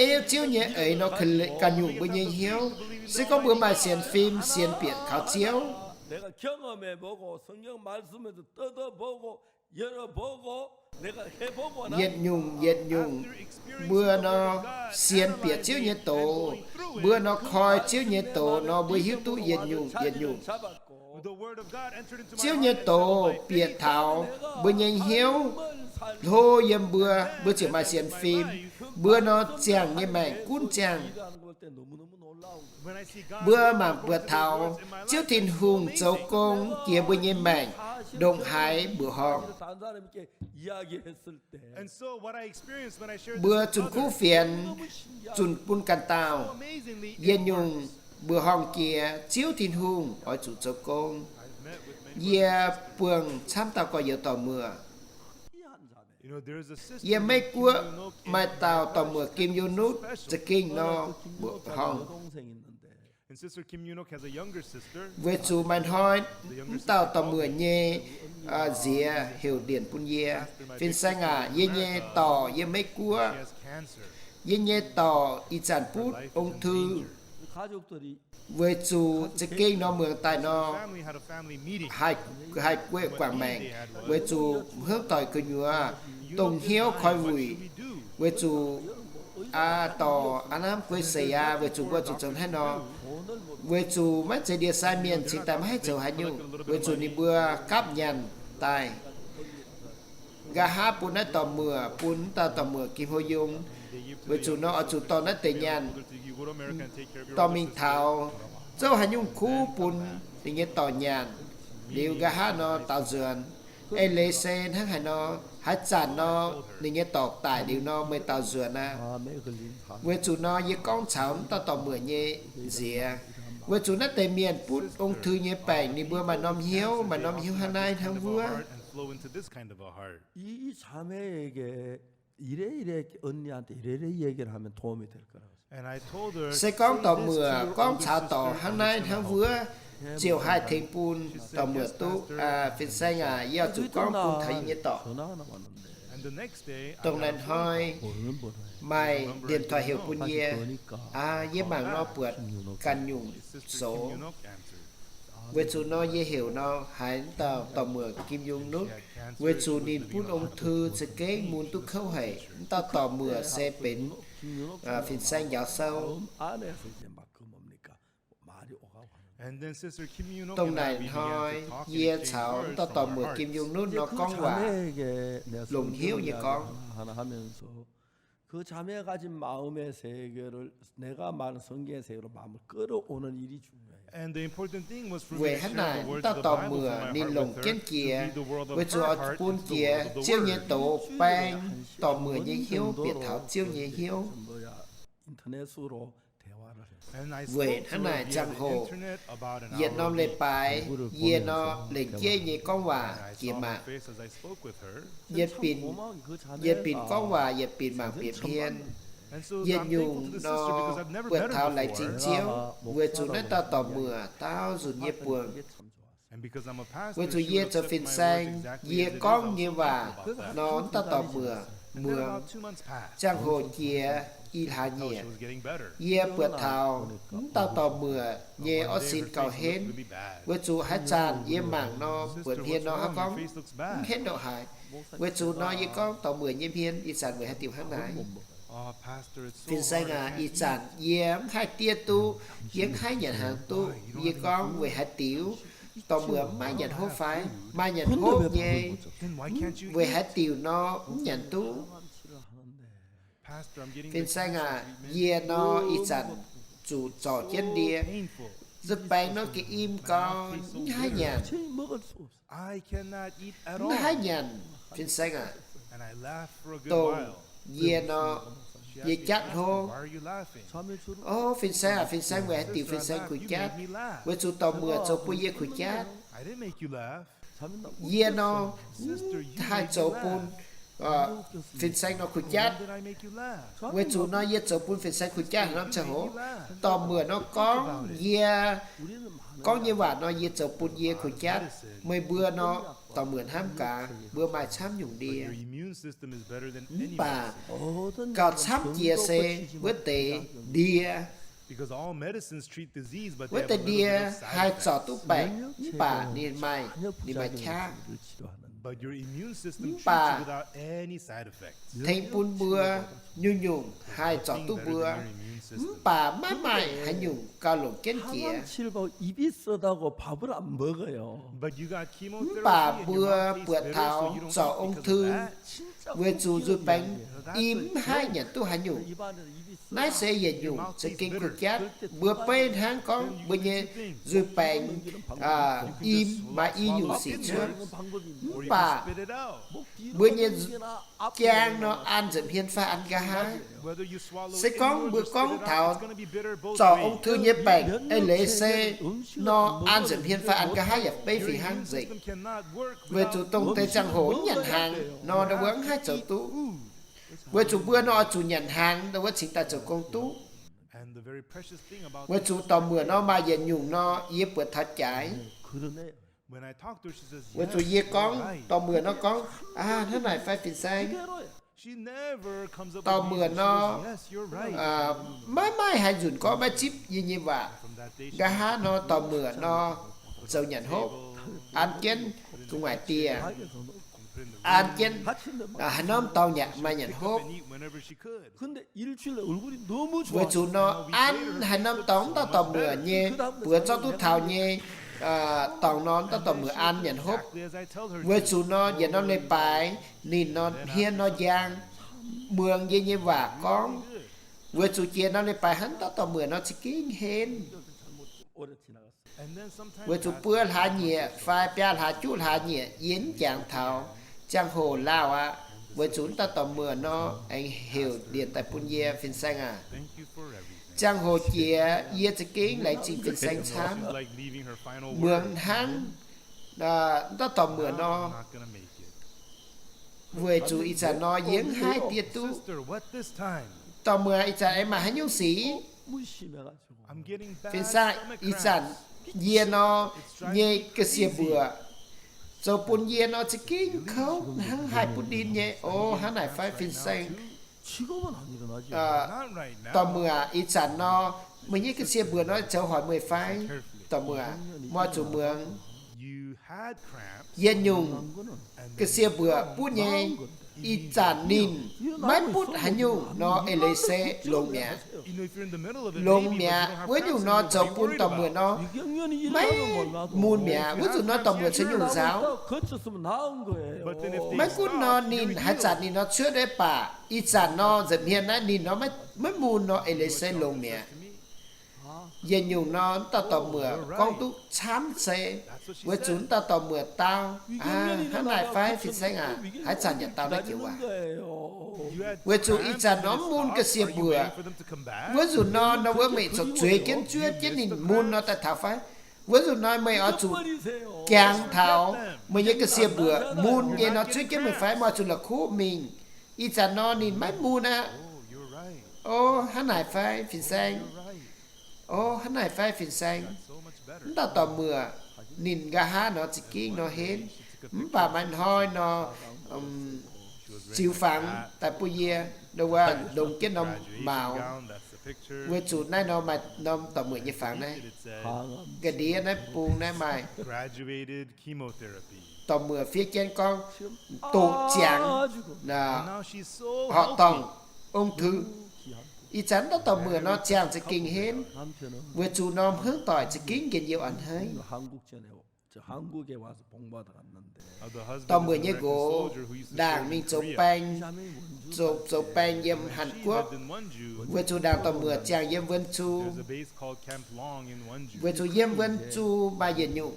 Ei Ziouv nyei eix nor ganh nyungc mbuo nyei hnyouv. Se gorngv mbuo maaih sienx fim, sienx bieqc kaux Ziouv, yietc nyungc yietc nyungc, mbuo nor sienx bieqc Ziouv nyei doz, mbuo nor koi Ziouv nyei doz nor, mbuo hiuv duqv yietc nyungc yietc nyungc. Ziouv nyei doz bieqc taux mbuo nyei hnyouv, hlo yiem mbuo, mbuo ziouc maaih sienx fim. Mbuo nor ziangh nyei maengc gunv ziangh. Mbuo mangc buatc taux Ziouv Tin-Hungh zoux gong jiex mbuo nyei maengc ndongc haaix mbuoqc horngh. Mbuo zunh kuv fienx, zunh bun ganh dauh, yietc nyungc mbuoqc horngh jiex Ziouv Tin-Hungh oix zuqc zoux gong. Yie buangh camv dauh gorx-youz dorh muoc. Yiem Meiv Guoqv maaih dauh dorh muoc Kim Yong Nutv za'gengh nor mbuoqc horngh. Weic zuqc maaih hnoi mv dauh dorh muoc nyei nziex heuc ndienc bun yie, Fin-saeng aac, yie nyei dorc yiem Meiv Guoqv. Yie nyei dorc ih zanc butv ong-tui. Weic zuqc za'gengh nor muangx daaih nor, haih gueiv guangc maengc, weic zuqc hnyouv doic gu'nyuoz dongh hnyouv koi wuic, weic zuqc aa dorh aa lamh guei seix aqv, weic zuqc mbuo zuqc zoux haaix nor, weic zuqc maiv zeiz ndie-sai mienh cingx daaih maiv haih zoux haaix nyungc, weic zuqc ninh mbuo gapv nyanc daaih. Nqa'haav bun naaiv dorh muoc, bun dauh dorh muoc Kim Ho Yong, weic zuqc nor oix zuqc dorh naaiv deix nyanc dorh mingh taux zouv haaix nyungc kuv bun ninh nyei dorc nyanc. Liuz nqa'haav nor daaux nzuonx. Eix leiz se hnangv haaix nor, haaix zanc nor ninh nyei dorc daic liuz nor meih daaux nzuonx aqv. Weic zuqc nor yie gorngv caux mv dauh dorh muoc nyei nziex, weic zuqc naaiv deix mienh butv ong-tui nyei baengc ninh mbuo maaih norm hnyouv, maaih norm hnyouv hnangv naaiv hnangv wuov. 이 자매에게 이래이래 언니한테 이래이래 얘기를 하면 도움이 될 거라고. Se gorngv dorh muoc gorngv caux dorc hnangv naaiv hnangv wuov, ziouc haih tengx bun dorh muoc duqv. Fin-saeng aac, yie oix zuqc gorngv bun taux yie nyei dorc. Dongh naaiv hnoi maaih điện thoại heuc bun yie, yie mangc nor buatc ganh nyungc soux. Weic zuqc nor yie heuc nor haiz mv dauh dorh muoc Kim Yong Nutv, weic zuqc ninh butv ong-tui za'gengh mun duqv kouv haic. Mv dauh dorh muoc se benx fin-saeng njaaux sou. Dongh naaic hnoi yie caux mv dauh dorh muoc Kim Yong Nutv nor gorngv waac, longc hnyouv nyei gorngv. 그 자매가 가진 마음의 세계를 내가 말한 성경의 세계로 마음을 끌어오는 일이 중요해. Weic hnangv naaic, mv dauh dorh muoc ninh longc jienv jiex, weic zuqc oix bun jiex Ziouv nyei doz baeng dorh muoc nyei hnyouv bieqc taux Ziouv nyei hnyouv. Weic hnangv naaic ziangh hoc, yietc norm leiz-baaix yie nor lengc jeiv nyei gorngv waac jiex maah, yietc binc gorngv waac yietc binc mangc bieqc hmien. Yietc nyungc nor buatc taux laengz zingh Ziouv weic zuqc naaiv dauh dorh muoc daauh nzunc nyei buonc. Weic zuqc yie zoux fin-saeng, yie gorngv nyei waac nor mv dauh dorh muoc muangx. Ziangh hoc jiex i hlaax nyieqc, yie buatc taux mv dauh dorh muoc nyei orv sin gauh henv. Weic zuqc haaix zanc yie mangc nor buatc hmien nor hnangv gorngv mv henv ndongc haaix. Weic zuqc nor yie gorngv dorh muoc nyei hmien ih zanc weic haaix diuc hnangv naaiv? Fin-saeng aac, ih zanc yie mv haih diev duqv, yie mv haih nyanc hnaangx duqv. Yie gorngv weic haaix diuc dorh muoc mv maaih nyanc hopv fai? Maaih nyanc hopv nyei. Weic haaix diuc nor mv nyanc duqv? Fin-saeng aac, yie nor ih zanc zuqc zorc jienv ndie. Za'baeng nor ga'im gau, mv haih nyanc, mv haih nyanc, fin-saeng aac. Dongh yie nor, yie jatv hlo. O fin-saeng aac, fin-saeng, weic haaix diuc fin-saeng kuh jatv? Weic zuqc dorh muoc zoux bun yie kuh jatv. Yie nor mv haih zoux bun fin-saeng nor kuh jatv. Weic zuqc nor yie zoux bun fin-saeng kuh jatv haaix norm ziangh hoc? Dorh muoc nor gorngv yie, gorngv nyei waac nor yie zoux bun yie kuh jatv. Meih mbuo nor, dorh muoc hnamv gaax, mbuo maaih camv nyungc ndie. Mv baac gauh camv jiex se wuov deix ndie. Wuov deix ndie haih zorc duqv baengc mv baac ninh maaih, ninh maaih qaqv. Mv baac tengx bun mbuo nyungc-nyungc haih zorc duqv mbuo, mv baac maiv maaih haaix nyungc gauh longc jienv jiex. Mv baac mbuo buatc taux zorc ung-thư weic zuqc nzuih baengx i mv haih nyanc duqv haaix nyungc. Naaiv se yietc nyungc za'gengh kuh jatv. Mbuo beiv hnangv gorngv mbuo nyei nzuih baengx i maaih i nyungc sic cuotv, mv baac mbuo nyei jaang nor an nza'hmien fai an nqa'haav. Se gorngv mbuo gorngv taux zorc ung-thư nyei baengc eix leiz se nor an nza'hmien fai an nqa'haav yaac beiv fih hnangv nzengc, weic zuqc dongh deix ziangh hoc mv nyanc hnaangx nor, ndau wuov mv haih zoux duqv. Weic zuqc mbuo nor oix zuqc nyanc hnaangx ndau wuov cingx daaih zoux gong duqv. Weic zuqc dorh muoc nor maaih yietc nyungc nor yie buatc taux jaaix. Weic zuqc yie gorngv, dorh muoc nor gorngv, Aa, hnangv naaic fai fin-saeng? Dorh muoc nor maiv maaih haaix nzunc gorngv maiv zipv yie nyei waac. Nqa'haav nor dorh muoc nor zoux nyanc hopv, an jienv gu'nguaaic dieh, an jienv haaix norm dorngx yaac maaih nyanc hopv. Weic zuqc nor an haaix norm dorngx mv dauh dorh muoc nyei, buoz zorqv duqv taux nyei dorngx nor mv dauh dorh muoc an nyanc hopv. Weic zuqc nor yietc norm leiz-baaix ninh nor hmien nor njang, muangx yie nyei waac gorngv. Weic zuqc jiex norm leiz-baaix hnangv dauh dorh muoc nor za'gengh henv. Weic zuqc buo hlaax nyieqc fai biaa hlaax juqv hlaax nyieqc yie mv jangx taux, ziangh hoc lauh aqv. Weic zuqc mv dauh dorh muoc nor aengx heuc lienc daaih bun yie, fin-saeng aac, ziangh hoc jiex yie za'gengh laengz zingh fin-saeng camv. Muangx hnangv mv dauh dorh muoc nor, weic zuqc ih zanc nor yie mv haih diev duqv. Dorh muoc, ih zanc aengx maaih haaix nyungc sic? Fin-saeng, ih zanc yie nor nyei ga'sie mbuoqc zoux bun yie nor za'gengh kouv hnangv haih butv ndin nyei. O, hnangv naaic fai fin-saeng? Dorh muoc, ih zanc nor meih nyei ga'sie mbuoqc nor zoux hoic meih fai? Dorh muoc, meih oix zuqc muangx. Yietc nyungc ga'sie mbuoqc butv nyei, ih zanc ninh maiv butv haaix nyungc nor eix leiz se longx mi'aqv. Longx mi'aqv. Wuov nyungc nor zoux bun dorh muoc nor maiv mun mi'aqv. Wuov nzunc nor dorh muoc caux nyungc nzaaux. Maiv gunv nor ninh haaix zanc ninh nor cuotv deix baac ih zanc nor nza'hmien naaiv ninh nor maiv mun nor eix leiz se longx mi'aqv. Yietc nyungc nor mv dauh dorh muoc gorngv duqv camv se weic zuqc mv dauh dorh muoc dau, Aa, hnangv naaic fai fin-saeng aac? Haaix zanc yaac dau naaiv joux waac. Weic zuqc ih zanc nor mv mun ga'sie mbuoqc. Wuov nzunc nor, nor wuov meih corc zueiz jienv zuov jienv ninh mun nor daaih taux fai? Wuov nzunc nor meih oix zuqc jangx taux meih nyei ga'sie mbuoqc mun nyei nor zuov jienv meih fai? Meih oix zuqc la'kuqv mingh. Ih zanc nor ninh maiv mun aqv. O, hnangv naaic fai fin-saeng? O, hnangv naaic fai fin-saeng? Mv dauh dorh muoc ninh nqa'haav nor za'gengh nor henv, mv baac maaih hnoi nor ziux fangx daaih bun yie, ndongc wuov longx jienv norm maux. Weic zuqc naaiv nor maaih norm dorh muoc nyei fangx naaiv. Ga'ndiev naaiv bung naaiv maaih dorh muoc fiev jienv gorngv doqc ziangx horqc dorngh ung thư. Ih zanc mv dauh dorh muoc nor ziangh za'gengh henv, weic zuqc norm hmeiv doic za'gengh njien-youh a'hneiv. Dorh muoc nyei nqox ndaangc mingh zoux baeng, zoux, zoux baeng yiem Hàn Quốc, weic zuqc ndaangc dorh muoc ziangh yiem Wenzhou, weic zuqc yiem Wenzhou maaih yietc nyungc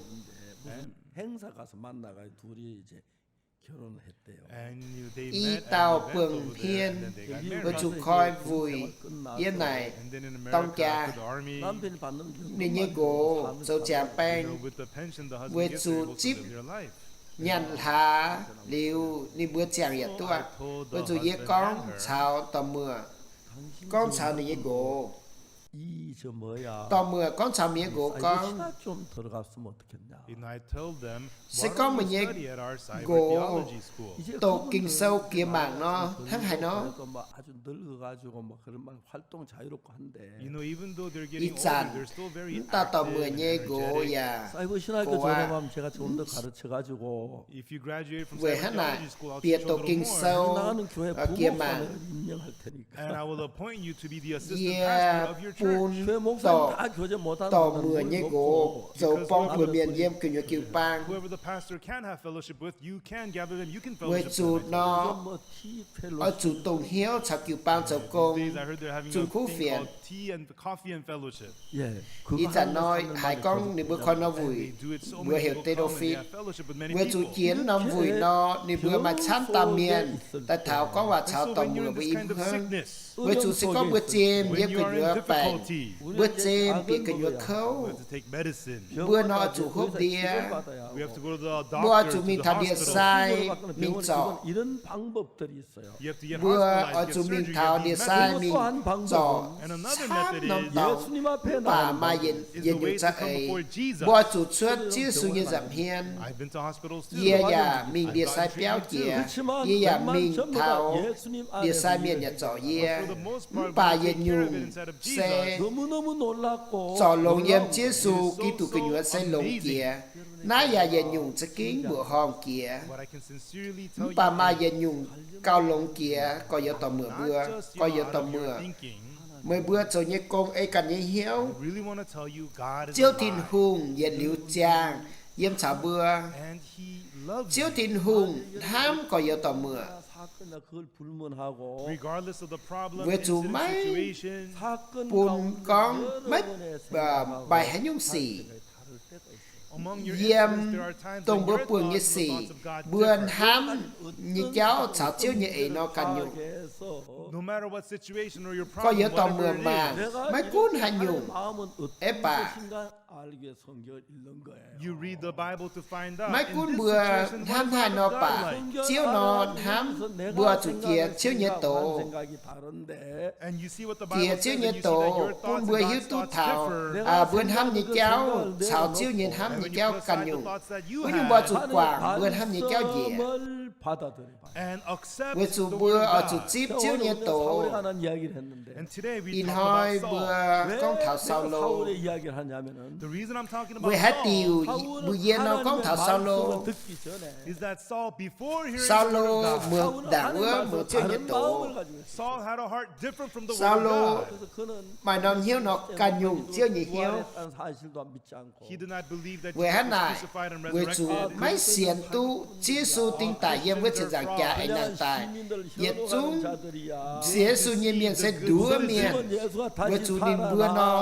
i dauh buangh hmien, weic zuqc koi wuic yiem naaic dorng jaa. Ninh nyei nqox zoux ziangx baeng, weic zuqc zipv nyanc hlaax liuz ninh mbuo ziangh yaac duqv aqv. Weic zuqc yie gorngv caux dorh muoc, gorngv caux ninh nyei nqox, Dorh muoc gorngv caux mienh nqox gorngv, se gorngv meih nyei nqox doqc Ging-Sou jiex mangc nor, hnangv haaix nor? Ih zanc mv dauh dorh muoc nyei nqox yaac gox aqv. Weic hnangv naaic, bieqc doqc Ging-Sou jiex mangc, yie bun dorh, dorh muoc nyei nqox zoux borng-buoc mienh yiem gu'nyuoz jiu-baang. Weic zuqc nor, oix zuqc dongh hnyouv caux jiu-baang zoux gong, zunh kuv fienx. Ih zanc nor haiz gorngv ninh mbuo koi nor wuic, mbuo heuc deic-ndorf-fin. Weic zuqc jiex norm wuic nor, ninh mbuo maaih camv dauh mienh daaih taux gorngv waac caux dorh muoc mbuo i hmuangv. Weic zuqc se gorngv mbuo zimh yiem gu'nyuoz baengc, mbuo zimh bieqc gu'nyuoz kouv, mbuo nor oix zuqc hopv ndie. Mbuo oix zuqc mingh taux ndie-sai mingh zorc. Mbuo oix zuqc mingh taux ndie-sai mingh zorc camv norm dorngx, mv baac maaih yietc nyungc za'eix, mbuo oix zuqc cuotv Ziouv Yesu nyei nza'hmien. Yie yaac mingh ndie-sai biauv jiex, yie yaac mingh taux ndie-sai mienh yaac zorc yie. Mv baac yietc nyungc se zorc longx yiem Ziouv Yesu Giduc gu'nyuoz se longx jiex. Naaiv yaac yietc nyungc za'gengh mbuoqc horngh jiex. Mv baac maaih yietc nyungc gauh longx jiex gorx-youz dorh muoc mbuo. Gorx-youz dorh muoc, meih mbuo zoux nyei gong ei ganh nyei hnyouv. Ziouv Tin-Hungh yietc liuz ziangh yiem caux mbuo. Ziouv Tin-Hungh hnamv gorx-youz dorh muoc. Weic zuqc maiv bun gorngv maiv, maaih haaix nyungc sic yiem dongh mbuo buonc nyei sic, mbuo hnamv nyei jauv caux Ziouv nyei eix nor ganh nyungc. Gorx-youz dorh muoc mangc, maiv gunv haaix nyungc, eix baac maiv gunv mbuo hnamv haaix nor baac, Ziouv nor hnamv mbuo zuqc jiex Ziouv nyei doz. Jiex Ziouv nyei doz bun mbuo hiuv duqv taux mbuo hnamv nyei jauv caux Ziouv nyei hnamv nyei jauv ganh nyungc. Wuov nyungc mbuo zuqc guangc mbuo hnamv nyei jauv njiec. Weic zuqc mbuo oix zuqc zipv Ziouv nyei doz. Ih hnoi mbuo gorngv taux Saulo. Weic haaix diuc mbuo yie nor gorngv taux Saulo? Saulo muangx ndaangc wuov muangx Ziouv nyei doz. Saulo maaih norm hnyouv nor ganh nyungc Ziouv nyei hnyouv. Weic hnangv naaic, weic zuqc maiv sienx duqv Ziouv Yesu ding daic yiem wuov ziepc nzaangc jaax aengx nangh daaih, yietc zungv sienx Yesu nyei mienh se nduov mienh. Weic zuqc ninh mbuo nor,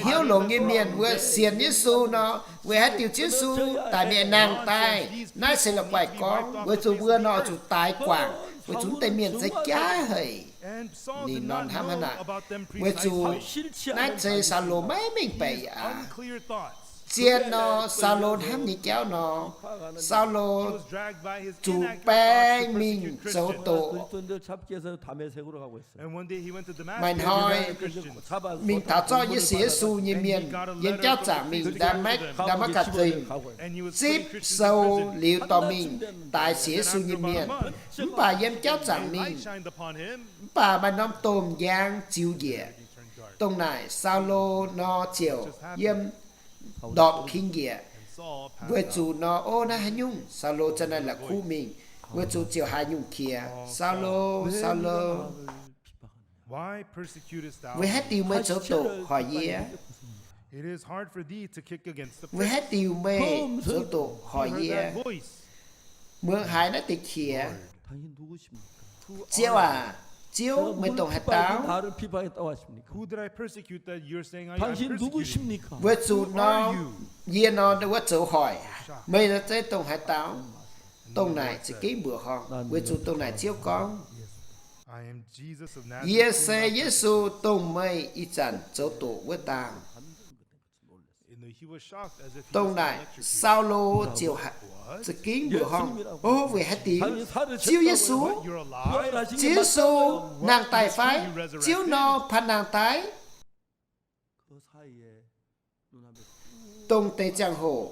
hnyouv longx nyei mienh wuov sienx Yesu nor, weic haaix diuc Ziouv Yesu daic mingh nangh daaih, naaiv se la'guaih gorngv. Weic zuqc mbuo nor oix zuqc daix guangc, weic zuqc wuov deix mienh se jaaix haic. Ninh nor hnamv hnangv naaic, weic zuqc naaiv se Saulo maiv mengh baeqc aqv. Zien nor, Saulo hnamv nyei jauv nor, Saulo zuqc baeng mingh zoux doqc. Maaih hnoi mingh taux zorqv yie sienx Yesu nyei mienh yiem jauv zaangc mingh Ndaa, Ndaa^matv^gatc Zingh, zipv sou liuz dorh mingh daix sienx Yesu nyei mienh. Mv baac yiem jauv zaangc mingh, mv baac maaih norm domh njang ziux njiec. Dongh naaic Saulo nor ziouc yiem ndorpc king njiec. Weic zuqc nor, o, naaiv haaix nyungc? Saulo za'naaiv la'kuqv mingh, weic zuqc ziouc haiz nyungc qiex, Saulo, Saulo, weic haaix diuc meih zoux doqc hoic yie? Weic haaix diuc meih zoux doqc hoic yie? Muangx haiz naaiv deix qiex, Ziouv aac, Ziouv, meih dongh haaix dauh? Weic zuqc nor, yie nor wuov zoux hoic, meih nor zeiv dongh haaix dauh? Dongh naaic za'gengh mbuoqc horngh, weic zuqc dongh naaic Ziouv gorngv, Yie se Yesu, dongh meih ih zanc zoux doqc wuov dauh. Dongh naaic Saulo ziouc za'gengh mbuoqc horngh, O, weic haaix diuc? Ziouv Yesu, Ziouv Yesu nangh daaih fai? Ziouv nor panh nangh daaih? Dongh deix ziangh hoc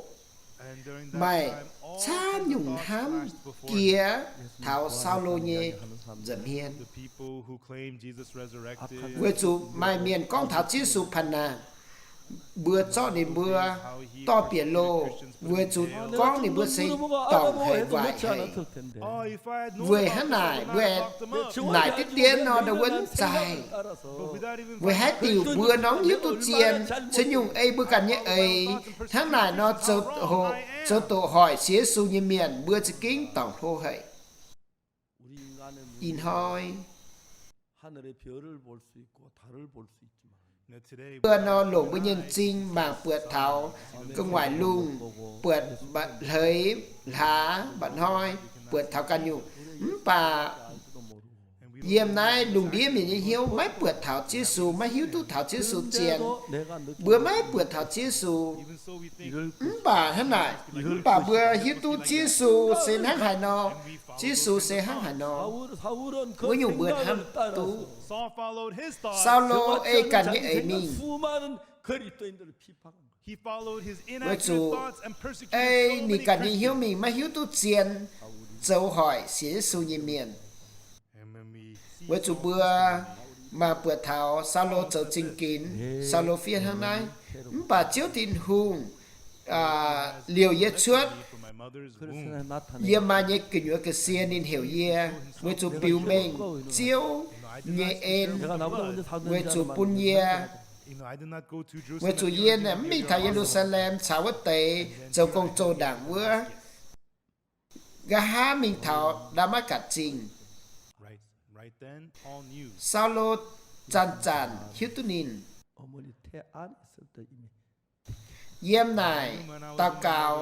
maaih camv nyungc hnamv jiex taux Saulo nyei nza'hmien, weic zuqc maaih mienh gorngv taux Ziouv Yesu panh naangh, mbuo zorqv ninh mbuo dorh bieqc loh, weic zuqc gorngv ninh mbuo se dorngc haic waaic haic. Weic hnangv naaic mbuo naaic diqv dien nor ndau wuov mv zaih. Weic haaix diuc mbuo nor mv hiuv duqv zien, cun nyungc ei mbuo ganh nyei eix hnangv naaic nor zoux doqc hoic sienx Yesu nyei mienh mbuo za'gengh dorngc hlo haic. Ih hnoi mbuo nor longc mbuo nyei m'zing mangc buatc taux gu'nguaaic lungh, buatc hleix hlaax mba'hnoi, buatc taux ganh nyungc. Mv baac yiem naaiv lungh ndiev mienh nyei hnyouv maiv buatc taux Ziouv Yesu, maiv hiuv duqv taux Ziouv Yesu zien. Mbuo maiv buatc taux Ziouv Yesu, mv baac hnangv naaic, mv baac mbuo hiuv duqv Ziouv Yesu se hnangv haaix nor, Ziouv Yesu se hnangv haaix nor, wuov nyungc mbuo hnamv duqv. Saulo ei ganh nyei eix mingh, weic zuqc ei ninh ganh nyei hnyouv mingh maiv hiuv duqv zien, zoux hoic sienx Yesu nyei mienh. Weic zuqc mbuo mangc buatc taux Saulo zoux zingh ginx, Saulo fiev hnangv naaiv. Mv baac Ziouv Tin-Hungh liouc yie cuotv yie maa nyei gu'nyuoz ga'sie, ninh heuc yie weic zuqc biux mengh Ziouv nyei en, weic zuqc bun yie, weic zuqc yie mv mingh taux Ye^lu^saa^lem caux wuov deix zoux gong-zoh ndaangc wuov, nqa'haav mingh taux Ndaa^matv^gatc Zingh. Saulo zanc-zanc hiuv duqv ninh. Yiem naaic daux gaux,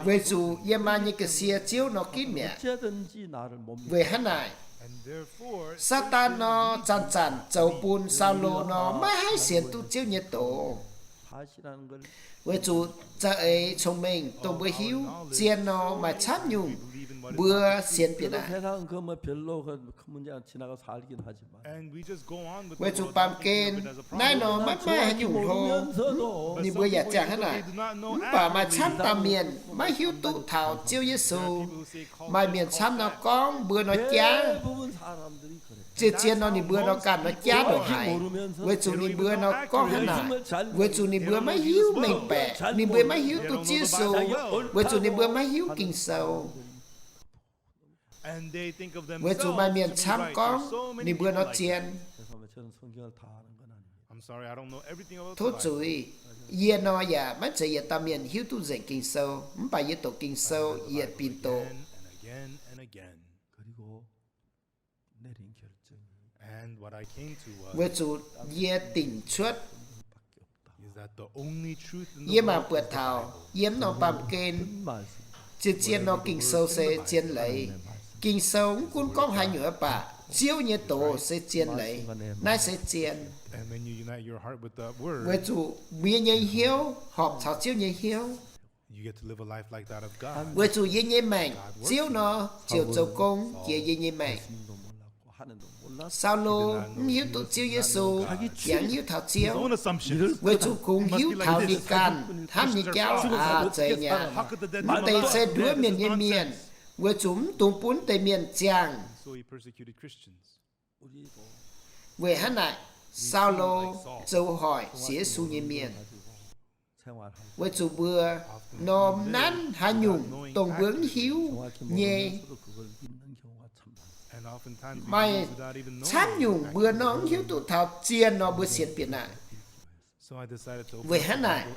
weic zuqc yie maa nyei ga'sie Ziouv nor ginv mi'aqv. Weic hnangv naaic, Saadaan nor zanc-zanc zoux bun Saulo nor maiv haih sienx duqv Ziouv nyei doz. Weic zuqc za'eix cong-mengh dongh mbuo hiuv, zien nor maaih camv nyungc mbuo sienx bieqc naaic. Weic zuqc baamh gen naaiv nor maiv maaih haaix nyungc hlo, ninh mbuo yaac ziangh hnangv naaic. Mv baac maaih camv dauh mienh maiv hiuv duqv taux Ziouv Yesu. Maaih mienh camv nor gorngv mbuo nor jaav. Zien-zien nor ninh mbuo nor ganh nor jaav ndongc haaix, weic zuqc ninh mbuo nor gorngv hnangv naaic, weic zuqc ninh mbuo maiv hiuv mengh baeqc, ninh mbuo maiv hiuv duqv Ziouv Yesu, weic zuqc ninh mbuo maiv hiuv Ging-Sou. Weic zuqc maaih mienh camv gorngv ninh mbuo nor zien. Tov zuiz, yie nor yaac maiv zeiz yietc dauh mienh hiuv duqv nzengc Ging-Sou, mv baac yie doqc Ging-Sou yietc binc doqc. Weic zuqc yie dingc cuotv, yie mangc buatc taux yiem norm baamh gen, zien-zien nor Ging-Sou se zien leiz. Ging-Sou mv gunv gorngv haaix nyungc mv baac Ziouv nyei doz se zien leiz. Naaiv se zien. Weic zuqc mbuo nyei hnyouv horpc caux Ziouv nyei hnyouv. Weic zuqc yie nyei maengc Ziouv nor ziouc zoux gong jiex yie nyei maengc. Saulo mv hiuv duqv Ziouv Yesu, yaac mv hiuv taux Ziouv, weic zuqc kungx hiuv taux ninh ganh hnamv nyei jauv aac zeiz nyei. Mv deix se nduov mienh nyei mienh, weic zuqc mv dungx bun mv deix mienh ziangh. Weic hnangv naaic, Saulo zoux hoic sienx Yesu nyei mienh. Weic zuqc mbuo norm nanv haaix nyungc dongh mbuo mv hiuv nyei. Maaih camv nyungc mbuo nor mv hiuv duqv taux zien nor mbuo sienx bieqc naaic. Weic hnangv naaic,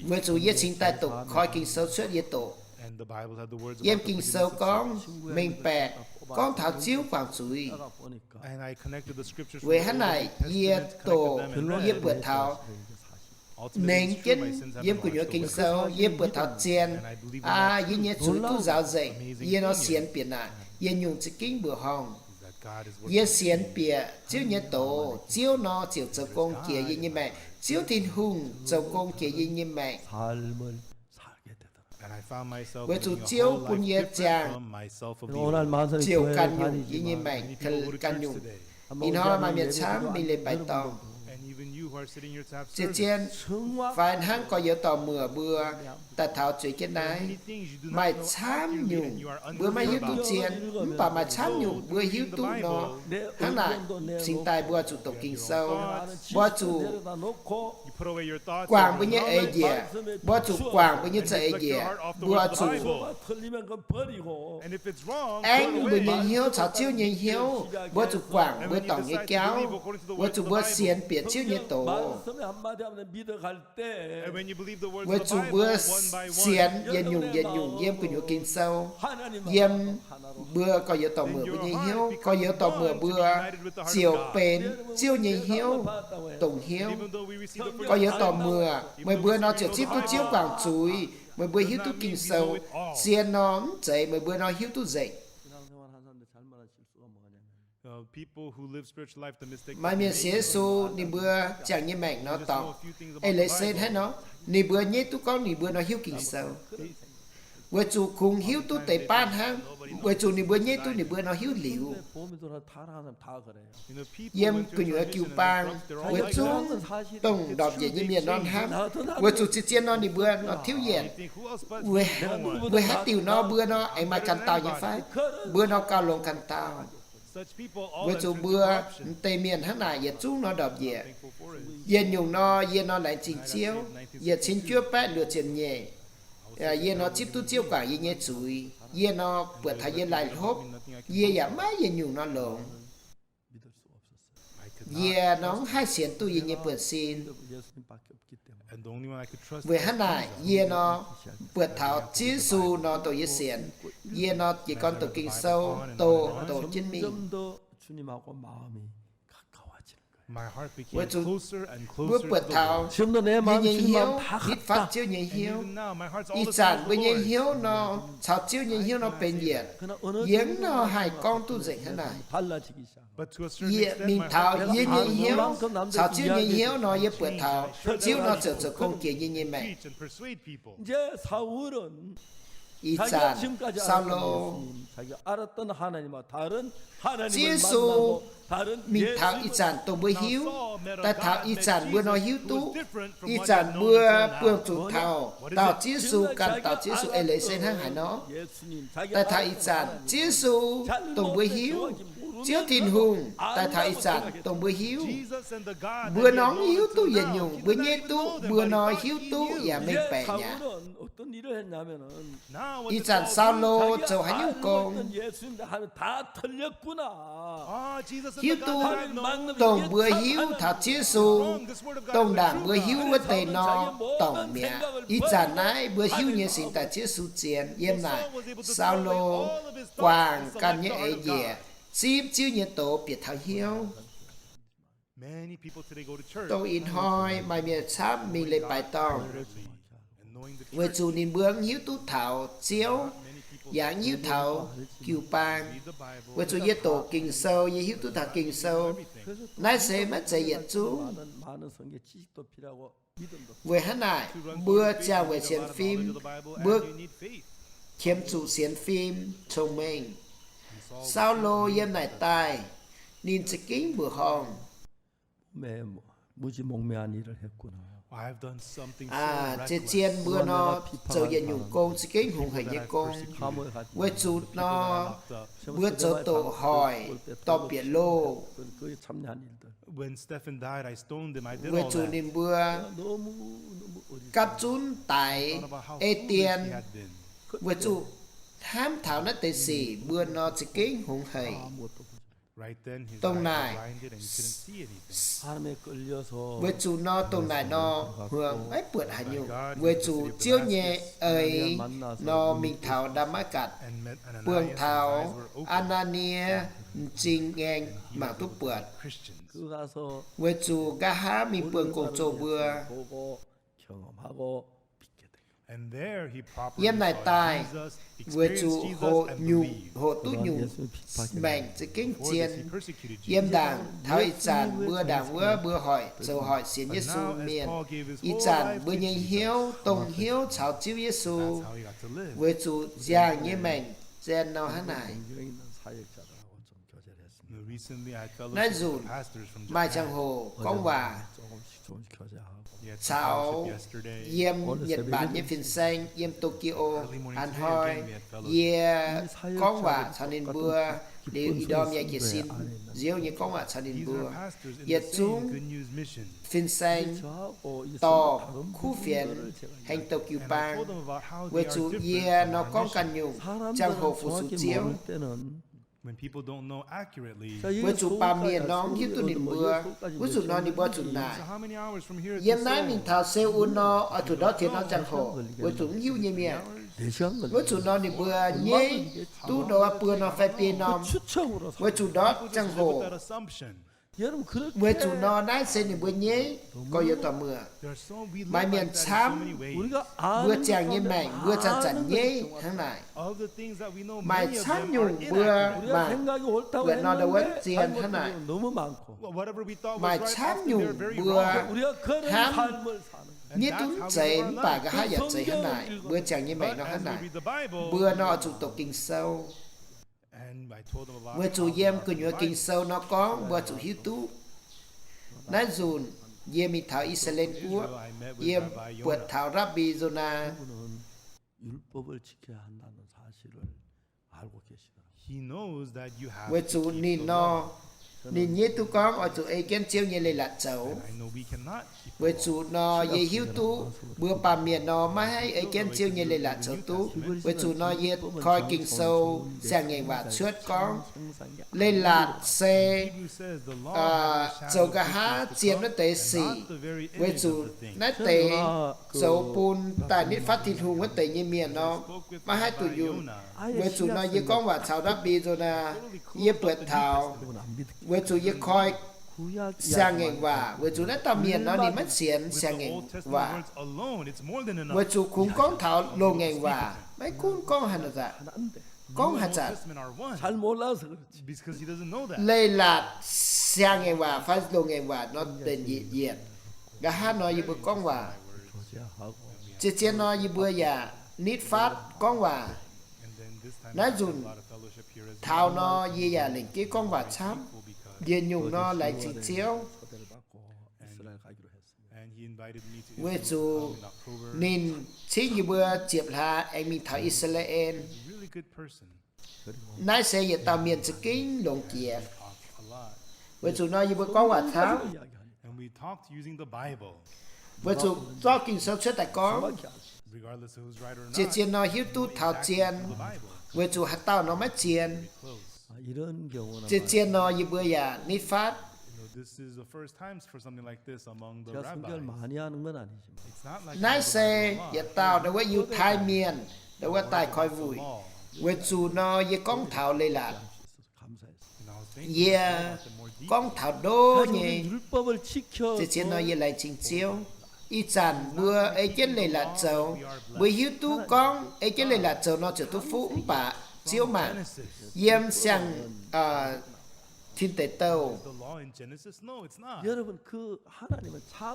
weic zuqc yie cingx daaih doqc koi Ging-Sou cuotv yie doqc. Yiem Ging-Sou gorngv mengh baeqc, gorngv taux Ziouv guangc zuiz. Weic hnangv naaic yie doqc, yie buatc taux nengx jienv yiem gu'nyuoz Ging-Sou, yie buatc taux zien. Aa, yie nyei zuiz duqv nzaaux nzengc. Yie nor sienx bieqc naaic, yie nyungc za'gengh mbuoqc horngh. Yie sienx bieqc Ziouv nyei doz, Ziouv nor ziouc zoux gong jiex yie nyei maengc. Ziouv Tin-Hungh zoux gong jiex yie nyei maengc. Weic zuqc Ziouv bun yie ziangh ziouc ganh nyungc yie nyei maengc, ganh nyungc. Ih hnoi maaih mienh camv mingh leiz-baaix dorngh. Zien-zien fai hnangv gorx-youz dorh muoc mbuo daaih taux zueiz jienv naaiv, maaih camv nyungc mbuo maiv hiuv duqv zien, mv baac maaih camv nyungc mbuo hiuv duqv nor, hnangv naaic cingx daaih mbuo zuqc doqc Ging-Sou, mbuo zuqc guangc mbuo nyei eix njiec, mbuo zuqc guangc mbuo nyei za'eix njiec, mbuo zuqc aengv mbuo nyei hnyouv caux Ziouv nyei hnyouv, mbuo zuqc guangc mbuo dorngc nyei jauv, weic zuqc mbuo sienx bieqc Ziouv nyei doz. Weic zuqc mbuo sienx yietc nyungc yietc nyungc yiem gu'nyuoz Ging-Sou, yiem mbuo gorx-youz dorh muoc mbuo nyei hnyouv, gorx-youz dorh muoc mbuo ziouc benx Ziouv nyei hnyouv, dongh hnyouv. Gorx-youz dorh muoc meih mbuo nor ziouc zipv duqv Ziouv guangc zuiz, meih mbuo hiuv duqv Ging-Sou. Zien nor mv zeiz meih mbuo nor hiuv duqv nzengc. Maaih mienh sienx Yesu, ninh mbuo ziangh nyei maengc nor dorngc, eix leiz se hnangv nor, ninh mbuo nyeiv duqv gorngv ninh mbuo nor hiuv Ging-Sou, weic zuqc kungx hiuv duqv deix baav hnangv, weic zuqc ninh mbuo nyeiv duqv ninh mbuo nor hiuv liuz. Yiem gu'nyuoz jiu-baang, weic zungv dongh ndorpc njiec nyei mienh nor hnamv, weic zuqc zien-zien nor ninh mbuo nor tiuv yienc, weic haaix diuc nor mbuo nor aengx maaih ganh dauh nyei fai? Mbuo nor gauh longx ganh dauh. Weic zuqc mbuo m'deix mienh hnangv naaic yietc zungv nor ndorpc njiec. Yietc nyungc nor yie nor laengz zingh Ziouv, yietc cin juov baeqv luoqc ziepc nyeic, yie nor zipv duqv Ziouv guangc yie nyei zuiz, yie nor buatc taux yie laih hlopv, yie yaac maiv yietc nyungc nor longx. Yie nor mv haih sienx duqv yie nyei buonv-sin. Weic hnangv naaic yie nor buatc taux Ziouv Yesu nor dongh yie sienx. Yie nor jiez gorn doqc Ging-Sou, doqc, doqc jienv mingh. Weic zuqc mbuo buatc taux yie nyei hnyouv nitv fatv Ziouv nyei hnyouv. Ih zanc mbuo nyei hnyouv nor caux Ziouv nyei hnyouv nor benx yietc. Yie mv nor haih gorngv duqv nzengc hnangv naaic. Yie mingh taux yie nyei hnyouv caux Ziouv nyei hnyouv nor, yie buatc taux Ziouv nor ziouc zoux gong jiex yie nyei maengc. Ih zanc Saulo, Ziouv Yesu mingh taux ih zanc dongh mbuo hiuv, daaih taux ih zanc mbuo nor hiuv duqv, ih zanc mbuo buangh zuqc taux, taux Ziouv Yesu, ganh taux Ziouv Yesu eix leiz se hnangv haaix nor. Daaih taux ih zanc Ziouv Yesu dongh mbuo hiuv, Ziouv Tin-Hungh daaih taux ih zanc dongh mbuo hiuv. Mbuo nor mv hiuv duqv yietc nyungc, mbuo nyei duqv mbuo nor hiuv duqv yaac mengh baeqc aqv. Ih zanc Saulo zoux haaix nyungc gong? Hiuv duqv dongh mbuo hiuv taux Ziouv Yesu, dongh ndaangc mbuo hiuv wuov deix nor, dorngc mi'aqv. Ih zanc naaiv mbuo hiuv nyei singx daaih Ziouv Yesu zien. Yiem naaic Saulo guangc ganh nyei eix njiec, zipv Ziouv nyei doz bieqc taux hnyouv. Dongh ih hnoi maaih mienh camv mingh leiz-baaix dorngh, weic zuqc ninh mbuo mv hiuv duqv taux Ziouv, yaac mv hiuv taux jiu-baang. Weic zuqc yie doqc Ging-Sou, yie hiuv duqv taux Ging-Sou. Naaiv se maiv zeiz yietc zungv. Weic hnangv naaic, mbuo ziangh weic sienx fim, mbuo qiemx zuqc sienx fim cong-mengh. Saulo yiem naaic daaih, ninh za'gengh mbuoqc horngh. Zien-zien mbuo nor zoux yietc nyungc gong za'gengh hungx haic nyei gong. Weic zuqc nor, mbuo zoux doqc hoic, dorh bieqc loh. Weic zuqc ninh mbuo gapv zunv daix ei dien, weic zuqc hnamv taux naaiv deix sic mbuo nor za'gengh hungx haic. Dongh naaic, weic zuqc nor dongh naaic nor hmuangx maiv buatc haaix nyungc, weic zuqc Ziouv nyei eix nor mingh taux Ndaa^matv^gatc, buangh taux Aa^naa^nie m'zing ngaengc mangc duqv buatc. Weic zuqc nqa'haav mingh buangh gong-zoh mbuo. Yiem naaic daaih, weic zuqc hoqc nyungc, hoqc duqv nyungc maengc za'gengh zien. Yiem ndaangc taux ih zanc mbuo ndaangc wuov mbuo hoic zoux hoic sienx Yesu mienh, ih zanc mbuo nyei hnyouv dongh hnyouv caux Ziouv Yesu, weic zuqc ziangh nyei maengc zien nor hnangv naaic. Naaiv nzunc maaih ziangh hoc gorngv waac caux yiem Nhật Bản nyei fin-saeng, yiem Tokyo, a'hnoi yie gorngv waac caux ninh mbuo. Liuz ih ndorm yaac jiez sin Ziouv nyei gorngv waac caux ninh mbuo. Yietc zungv fin-saeng dorh kuv fienx haengh Tokyo-baang, weic zuqc yie nor gorngv ganh nyungc ziangh hoc fu-sux Ziouv. Weic zuqc baamh mienh nor mv hiuv duqv ninh mbuo, wuov zuqc nor ninh mbuo zuqc naaic, yiem naaiv mingh taux Seoul nor oix zuqc ndortv ziex norm ziangh hoc, weic zuqc mv hiuv nyei mienh. Wuov zuqc nor ninh mbuo nyeiv duqv ndongc wuov buo norm fai biei norm, weic zuqc ndortv ziangh hoc. Weic zuqc nor naaiv se ninh mbuo nyeiv gorx-youz dorh muoc. Maaih mienh camv, mbuo ziangh nyei maengc mbuo zanc-zanc nyeiv hnangv naaic. Maaih camv nyungc mbuo mangc buatc nor ndau wuov zien hnangv naaic. Maaih camv nyungc mbuo hnamv nyeiv duqv mv zeiz mv baac nqa'haav yaac zeiz hnangv naaic. Mbuo ziangh nyei maengc nor hnangv naaic. Mbuo nor oix zuqc doqc Ging-Sou. Weic zuqc yiem gu'nyuoz Ging-Sou nor gorngv mbuo zuqc hiuv duqv. Naaiv nzunc yie mingh taux I^saa^laa^en Guoqv, yie buatc taux Rabbi Yonaa. Weic zuqc ninh nor, ninh nyeiv duqv gorngv oix zuqc ei jienv Ziouv nyei leiz-latc zoux. Weic zuqc nor yie hiuv duqv mbuo baamh mienh nor maiv haih ei jienv Ziouv nyei leiz-latc zoux duqv. Weic zuqc nor yie koi Ging-Sou Siang-Ngaengc Waac cuotv gorngv, leiz-latc se zoux nqa'haav zien wuov deix sic. Weic zuqc naaiv deix zoux bun daaih nitv fatv Tin-Hungh wuov deix nyei mienh nor, maiv haih duqv yunh. Weic zuqc nor yie gorngv waac caux Rabbi Yonaa, yie buatc taux, weic zuqc yie koi Siang-Ngaengc Waac, weic zuqc naaiv dauh mienh nor ninh maiv sienx Siang-Ngaengc Waac. Weic zuqc kungx gorngv taux Loz-Ngaengc Waac, maiv gunv gorngv haaix zanc, gorngv haaix zanc, leiz-latc Siang-Ngaengc Waac fai Loz-Ngaengc Waac nor benx yietc yietc. Nqa'haav nor yie mbuo gorngv waac, zien-zien nor yie mbuo yaac nitv fatv gorngv waac. Naaiv nzunc taux nor yie yaac lengc jeiv gorngv waac camv. Yietc nyungc nor laengz zingh Ziouv, weic zuqc ninh cingv yie mbuo ziepc hlaax aengx mingh taux I^saa^laa^en. Naaiv se yietc dauh mienh za'gengh longx jiex. Weic zuqc nor yie mbuo gorngv waac camv. Weic zuqc zorqv Ging-Sou cuotv daaih gorngv, zien-zien nor hiuv duqv taux zien, weic zuqc haaix dauh nor maiv zien. Zien-zien nor yie mbuo yaac nitv fatv. Naaiv se yietc dauh ndau wuov Yiutai Mienh ndau wuov daaih koi wuic. Weic zuqc nor yie gorngv taux leiz-latc, yie gorngv taux ndo nyei. Zien-zien nor yie laengz zingh Ziouv. Ih zanc mbuo ei jienv leiz-latc zoux, mbuo hiuv duqv gorngv ei jienv leiz-latc zoux nor ziouc duqv fuqv, mv baac Ziouv mangc yiem Siang Tin Deic Douh.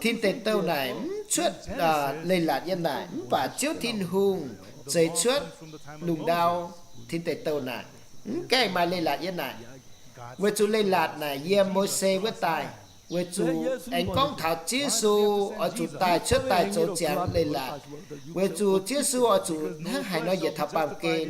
Tin Deic Douh naaic mv cuotv leiz-latc yiem naaic, mv baac Ziouv Tin-Hungh zeix cuotv lungh ndau Tin Deic Douh naaic, mv gaengh maaih leiz-latc yiem naaic. Weic zuqc leiz-latc naaic yiem Mose wuov daaih, weic zuqc aengx gorngv taux Ziouv Yesu oix zuqc daaih cuotv daaih zoux ziangx leiz-latc, weic zuqc Ziouv Yesu oix zuqc hnangv haaix nor yietc taux baamh gen,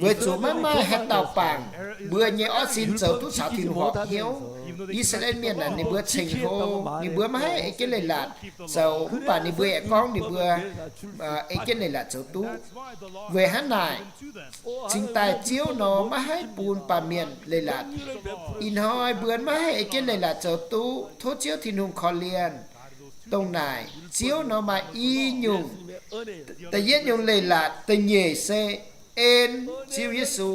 weic zuqc maiv maaih haaix dauh bangc mbuo nyei orqv sin zoux duqv caux Tin-Hungh horpc hnyouv. I^saa^laa^en Mienh naaic ninh mbuo ceng-hlo, ninh mbuo maiv haih ei jienv leiz-latc zoux, mv baac ninh mbuo aengx gorngv ninh mbuo ei jienv leiz-latc zoux duqv. Weic hnangv naaic, cingx daaih Ziouv nor maiv haih bun baamh mienh leiz-latc. Ih hnoi mbuo maiv haih ei jienv leiz-latc zoux duqv, tov Ziouv Tin-Hungh korv-lienh. Dongh naaic Ziouv nor maaih i nyungc. Da'yietv nyungc leiz-latc, da'nyeic se en Ziouv Yesu.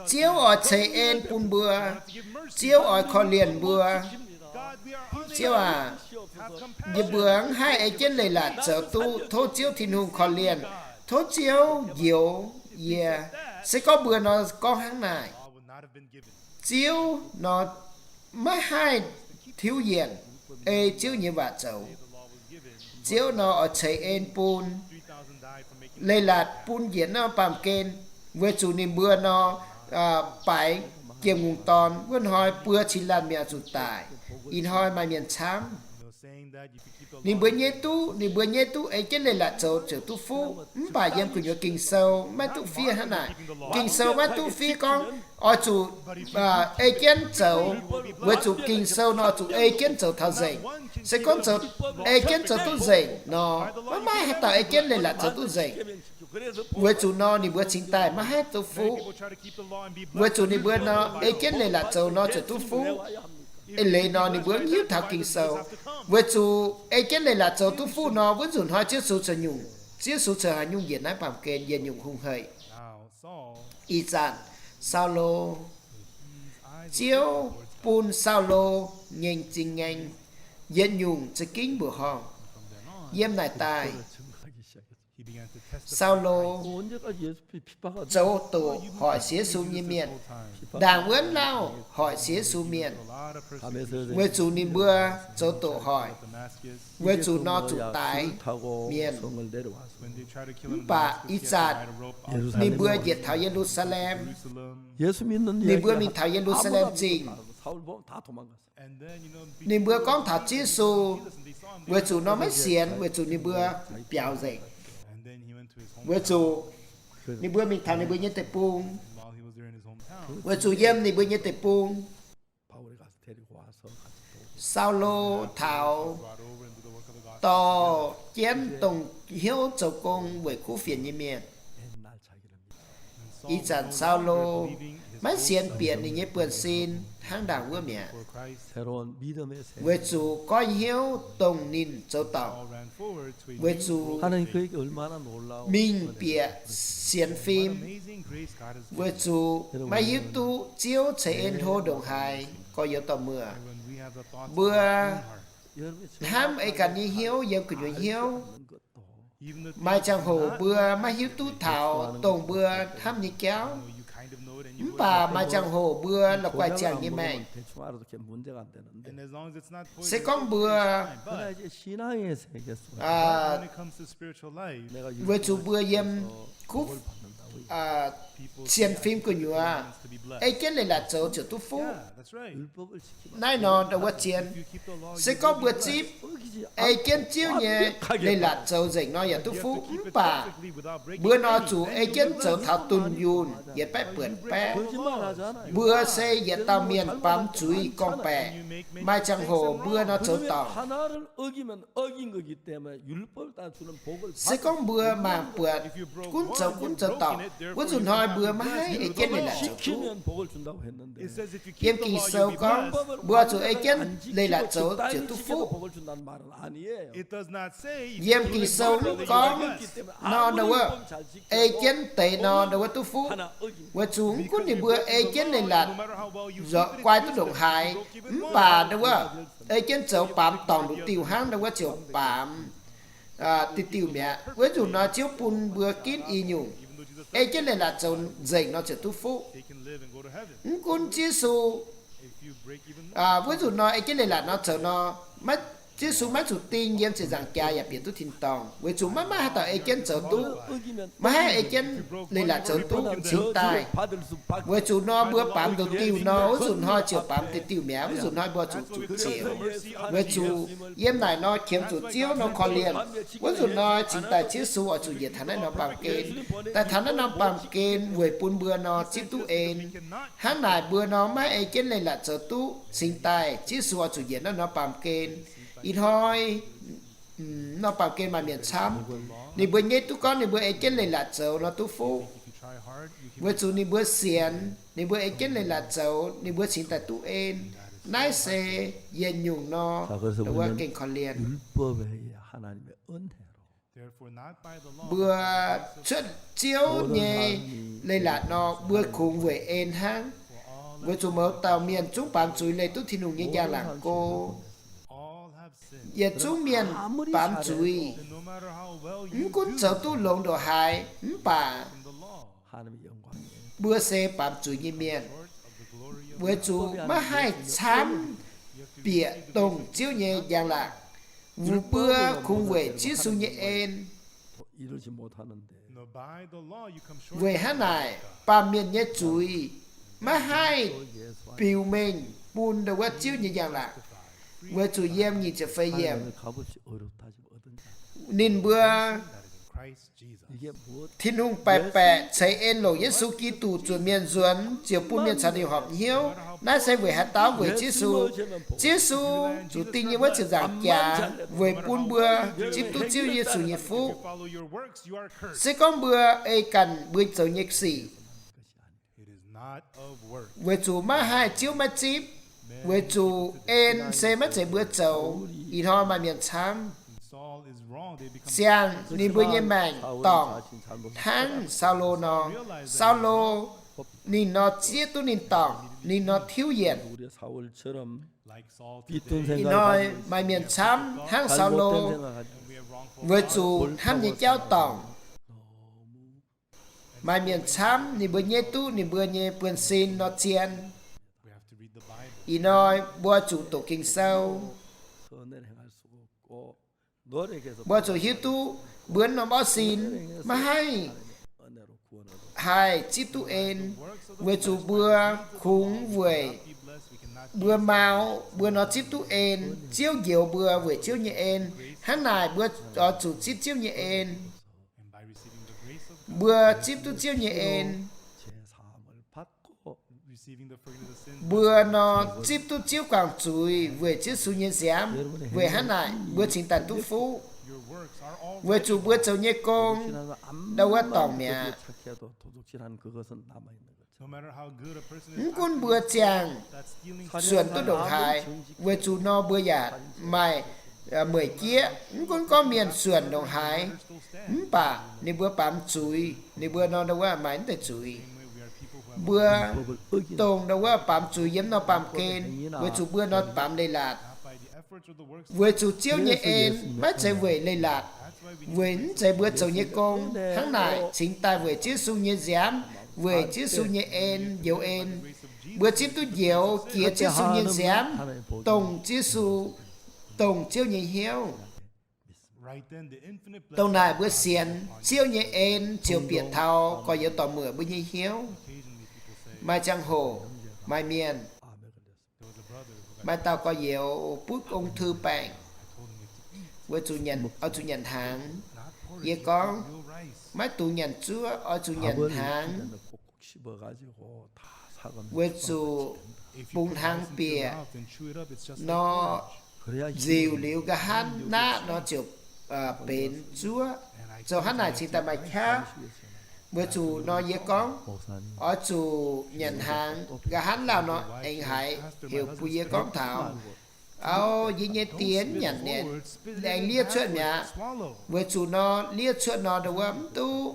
Ziouv oix ceix en bun mbuo. Ziouv oix korv-lienh mbuo. Ziouv aac, yie mbuo mv haih ei jienv leiz-latc zoux duqv, tov Ziouv Tin-Hungh korv-lienh. Tov Ziouv njoux yie. Se gorngv mbuo nor gorngv hnangv naaic, Ziouv nor maiv haih tiuv yienc ei Ziouv nyei waac zoux. Ziouv nor oix ceix en bun, leiz-latc bun njiec norm baamh gen, weic zuqc ninh mbuo nor baaix giemh ngongh dorn wuov hnoi buo cin laanh mienh oix zuqc daic. Ih hnoi maaih mienh camv. Ninh mbuo nyei duqv, ninh mbuo nyei duqv ei jienv leiz-latc zoux ziouc duqv fuqv. Mv baac yiem gu'nyuoz Ging-Sou maiv duqv fiev hnangv naaic. Ging-Sou maiv duqv fiev gorngv oix zuqc ei jienv zoux, weic zuqc Ging-Sou nor zuqc ei jienv zoux taux nzengc. Se gorngv zoux, ei jienv zoux duqv nzengc nor, maiv maaih haaix dauh ei jienv leiz-latc zoux duqv nzengc. Weic zuqc nor ninh mbuo cingx daaih maiv haih duqv fuqv. Weic zuqc ninh mbuo nor ei jienv leiz-latc zoux nor ziouc duqv fuqv. Eix leiz nor ninh mbuo mv hiuv taux Ging-Sou. Weic zuqc ei jienv leiz-latc zoux duqv fuqv nor, wuov nzunc hnoi Ziouv Yesu ziouc nyungc, Ziouv Yesu ziouc haiz nyungc yietc naaiv baamh gen yietc nyungc hungh hec. Ih zanc Saulo, Ziouv bun Saulo nyei zingh ngaeng yietc nyungc za'gengh mbuoqc horngh. Yiem naaic daaih Saulo zoux doqc hoic sienx Yesu nyei mienh. Ndaangc wuonv lauh hoic sienx Yesu mienh, weic zuqc ninh mbuo zoux doqc hoic, weic zuqc nor zuqc daix mienh. Mv baac ih zanc ninh mbuo njiec taux Ye^lu^saa^lem, ninh mbuo mingh taux Ye^lu^saa^lem Zingh. Ninh mbuo gorngv taux Ziouv Yesu, weic zuqc nor maiv sienx, weic zuqc ninh mbuo biaux nzengc. Weic zuqc ninh mbuo mingh taux ninh mbuo nyei deic-bung, weic zuqc yiem ninh mbuo nyei deic-bung, Saulo taux dorh jienv dongh hnyouv zoux gong weic kuv fienx nyei mienh. Ih zanc Saulo maiv sienx bieqc ninh nyei buonv-sin hnangv ndaangc wuov mi'aqv, weic zuqc goiv hnyouv dongh ninh zoux dorngc, weic zuqc mingh bieqc sienx fim, weic zuqc maiv hiuv duqv Ziouv ceix en hlo ndongc haaix gorx-youz dorh muoc. Mbuo hnamv ei ganh nyei hnyouv yiem gu'nyuoz hnyouv. Maaih ziangh hoc mbuo maiv hiuv duqv taux dongh mbuo hnamv nyei jauv, mv baac maaih ziangh hoc mbuo la'guaih ziangh nyei maengc. Se gorngv mbuo, weic zuqc mbuo yiem kuv sienx fim gu'nyuoz ei jienv leiz-latc zoux ziouc duqv fuqv. Naaiv nor ndau wuov zien, se gorngv mbuo zipv ei jienv Ziouv nyei leiz-latc zoux nzengc nor yaac duqv fuqv. Mv baac mbuo nor zuqc ei jienv zoux taux dunh yunh yietc baeqv buonc baeqv. Mbuo se yietc dauh mienh baamz zuiz gorngv-baeqc. Maaih ziangh hoc mbuo nor zoux dorngc. Se gorngv mbuo mangc buatc gunv zoux gunv zoux dorngc, wuov nzunc hnoi mbuo maiv haih ei jienv leiz-latc zoux duqv. Yiem Ging-Sou gorngv mbuo zuqc ei jienv leiz-latc zoux ziouc duqv fuqv. Yiem Ging-Sou mv gorngv nor ndau wuov, ei jienv deix nor ndau wuov duqv fuqv. Weic zuqc mv gunv ninh mbuo ei jienv leiz-latc nzuonx guai duqv ndongc haaix, mv baac ndau wuov ei jienv zoux baamz dorngc nduqc diuh hnangv ndau wuov ziouc baamz diuh diuh mi'aqv. Wuov nzunc nor Ziouv bun mbuo ginv i nyungc, ei jienv leiz-latc zoux nzengc nor ziouc duqv fuqv. Mv gunv Ziouv Yesu, wuov nzunc nor ei jienv leiz-latc nor zoux nor, maiv, Ziouv Yesu maiv zuqc ding yiem ziepc nzaangc jaax yaac bieqc duqv tin-dorngh, weic zuqc maiv maaih haaix dauh ei jienv zoux duqv. Maiv haih ei jienv leiz-latc zoux duqv cingx daaih. Weic zuqc nor mbuo baamz nduqc diuh nor, wuov nzunc hnoi ziouc baamz diuh diuh mi'aqv. Wuov nzunc hnoi mbuo zuqc zuqc ziouc. Weic zuqc yiem naaic nor qiemx zuqc Ziouv nor korv-lienh. Wuov nzunc nor cingx daaih Ziouv Yesu oix zuqc njiec taux naaiv norm baamh gen, daaih taux naaiv norm baamh gen weic bun mbuo nor zipv duqv en. Hnangv naaic mbuo nor maiv ei jienv leiz-latc zoux duqv cingx daaih, Ziouv Yesu oix zuqc njiec naaiv norm baamh gen. Ih hnoi norm baamh gen maaih mienh camv, ninh mbuo nyei duqv gorngv ninh mbuo ei jienv leiz-latc zoux nor duqv fuqv. Weic zuqc ninh mbuo sienx, ninh mbuo ei jienv leiz-latc zoux, ninh mbuo cingx daaih duqv en. Naaiv se yietc nyungc nor, wuov gengh korv-lienh. Mbuo cuotv Ziouv nyei leiz-latc nor, mbuo kungx weic en hnangv. Weic zuqc mouz dauh mienh zungv baamz zuiz leih duqv Tin-Hungh nyei njang-laangc go. Yietc zungv mienh baamz zuiz, mv gunv zoux duqv longx ndongc haaix, mv baac mbuo se baamz zuiz nyei mienh, weic zuqc maiv haih camv bieqc dongh Ziouv nyei njang-laangc. Mbuo kungx weic Ziouv Yesu nyei en. Weic hnangv naaic, baamh mienh nyei zuiz maiv haih biux mengh bun ndau wuov Ziouv nyei njang-laangc, weic zuqc yiem nyic ziepc feix yiemc ninh mbuo Tin-Hungh baeqc baeqc ceix en longc Yesu Giduc zuonc mienh nzuonx ziouc bun mienh caux ninh horpc hnyouv. Naaiv se weic haaix dauh? Weic Ziouv Yesu. Ziouv Yesu zuqc ding nyei wuov ziepc nzaangc jaax weic bun mbuo zipv duqv Ziouv Yesu nyei fuqv. Se gorngv mbuo ei ganh mbuo zoux nyei sic, weic zuqc maiv haih Ziouv maiv zipv, weic zuqc en se maiv zeiz mbuo zoux. Ih hnoi maaih mienh camv, ziangh ninh mbuo nyei maengc dorngc hnangv Saulo nor. Saulo ninh nor zieqv duqv ninh dorngc, ninh nor tiuv yienc. Ih hnoi maaih mienh camv hnangv Saulo, weic zuqc hnamv nyei jauv dorngc. Maaih mienh camv ninh mbuo nyetv duqv ninh mbuo nyei buonv-sin nor zien. Ih hnoi mbuo zuqc doqc Ging-Sou. Mbuo zuqc hiuv duqv mbuo norm orv sin maiv haih haih zipv duqv en, weic zuqc mbuo kungx weic mbuo mau mbuo nor zipv duqv en. Ziouv njoux mbuo weic Ziouv nyei en. Hnangv naaic mbuo oix zuqc zipv Ziouv nyei en. Mbuo zipv duqv Ziouv nyei en, mbuo nor zipv duqv Ziouv guangc zuiz weic Ziouv Yesu nyei nziaamv. Weic hnangv naaic mbuo cingx daaih duqv fuqv, weic zuqc mbuo zoux nyei gong ndau wuov dorngc mi'aqv. Mv gunv mbuo ziangh suonc duqv ndongc haaix, weic zuqc nor mbuo yaac maaih mueic jieqv. Mv gunv gorngv mienh suonc ndongc haaix, mv baac ninh mbuo baamz zuiz, ninh mbuo nor ndau wuov maaih mv deix zuiz. Mbuo dongh ndau wuov baamz zuiz yiem nor baamh gen, weic zuqc mbuo nor baamz leiz-latc. Weic zuqc Ziouv nyei en maiv zeiz weic leiz-latc, weic mv zeiz mbuo zoux nyei gong. Hnangv naaic cingx daaih weic Ziouv Yesu nyei nziaamv, weic Ziouv Yesu nyei en, njoux en, mbuo zipv duqv njoux jiex Ziouv Yesu nyei nziaamv, dongh Ziouv Yesu, dongh Ziouv nyei hnyouv. Dongh naaic mbuo sienx Ziouv nyei en ziouc bieqc taux gorx-youz dorh muoc mbuo nyei hnyouv. Maaih ziangh hoc maaih mienh, maaih dauh gorx-youz butv ong-thư baengc, weic zuqc nyanc, oix zuqc nyanc hnaangx. Yie gorngv, maiv dungx nyanc zuov, oix zuqc nyanc hnaangx, weic zuqc bungx hnaangx bieqc nor, nziuc liuz nqa'haav naqv nor ziouc benx zuov. Zoux hnangv naaic cingx daaih maaih qaqv. Weic zuqc nor yie gorngv, oix zuqc nyanc hnaangx, nqa'haav lauh nor aengx haiz heuc bun yie gorngv taux, auv, yie nyei die mv nyanc, aengx liev cuotv mi'aqv. Weic zuqc nor liev cuotv nor ndau wuov mv duqv.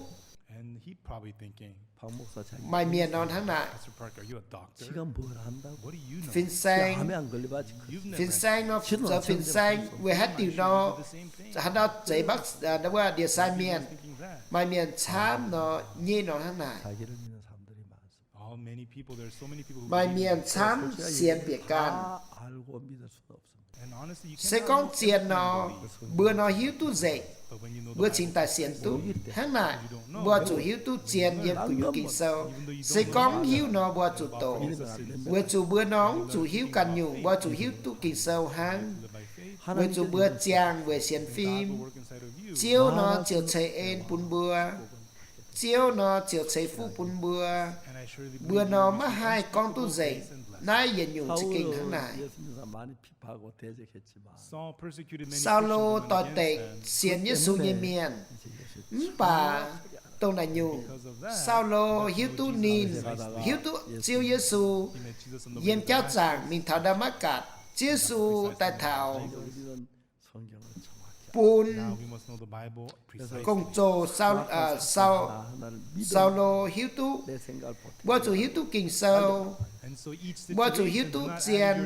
Maaih mienh nor hnangv naaic. Fin-saeng, fin-saeng nor zoux fin-saeng weic haaix diuc nor, haaix ndau zeix wuov ndie-sai mienh. Maaih mienh camv nor nyei nor hnangv naaic. Maaih mienh camv sienx bieqc ganh. Se gorngv zien nor, mbuo nor hiuv duqv nzengc, mbuo cingx daaih sienx duqv. Hnangv naaic, mbuo zuqc hiuv duqv zien yiem gu'nyuoz Ging-Sou. Se gorngv mv hiuv nor, mbuo zuqc doqc, weic zuqc mbuo nor mv zuqc hiuv ganh nyungc, mbuo zuqc hiuv duqv Ging-Sou hnangv. Weic zuqc mbuo ziangh weic sienx fim, Ziouv nor ziouc ceix en bun mbuo. Ziouv nor ziouc ceix fuqv bun mbuo. Mbuo nor maiv haih gorngv duqv nzengc naaiv yietc nyungc za'gengh hnangv naaic. Saulo doix-dekc sienx Yesu nyei mienh, mv baac dongh naaic nyungc, Saulo hiuv duqv ninh hiuv duqv Ziouv Yesu yiem jauv zaangc mingh taux Ndaa^matv^gatc. Ziouv Yesu daaih taux bun Gong-Zoh Saulo hiuv duqv, mbuo zuqc hiuv duqv Ging-Sou, mbuo zuqc hiuv duqv zien.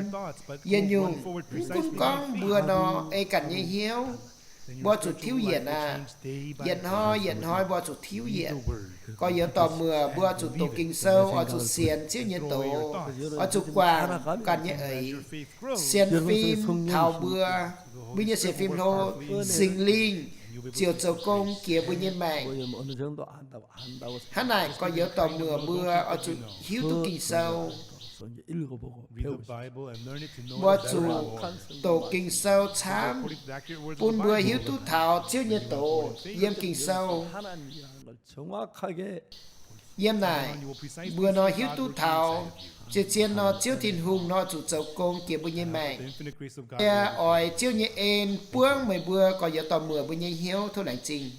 Yietc nyungc mv gunv gorngv mbuo nor ei ganh nyei hnyouv, mbuo zuqc tiuv yienc aqv. Yietc hnoi yietc hnoi mbuo zuqc tiuv yienc. Gorx-youz dorh muoc mbuo zuqc doqc Ging-Sou, oix zuqc sienx Ziouv nyei doz, oix zuqc guangc ganh nyei eix. Sienx fim taux mbuo, mbuo nyei sienx fim hlo, Singx Lingh ziouc zoux gong jiex mbuo nyei maengc. Hnangv naaic gorx-youz dorh muoc mbuo oix zuqc hiuv duqv Ging-Sou. Mbuo zuqc doqc Ging-Sou camv, bun mbuo hiuv duqv taux Ziouv nyei doz yiem Ging-Sou. Yiem naaic, mbuo nor hiuv duqv taux, zien-zien nor Ziouv Tin-Hungh nor zuqc zoux gong jiex mbuo nyei maengc. Yie oix Ziouv nyei en buangv meih mbuo gorx-youz dorh muoc mbuo nyei hnyouv tov laengz zingh.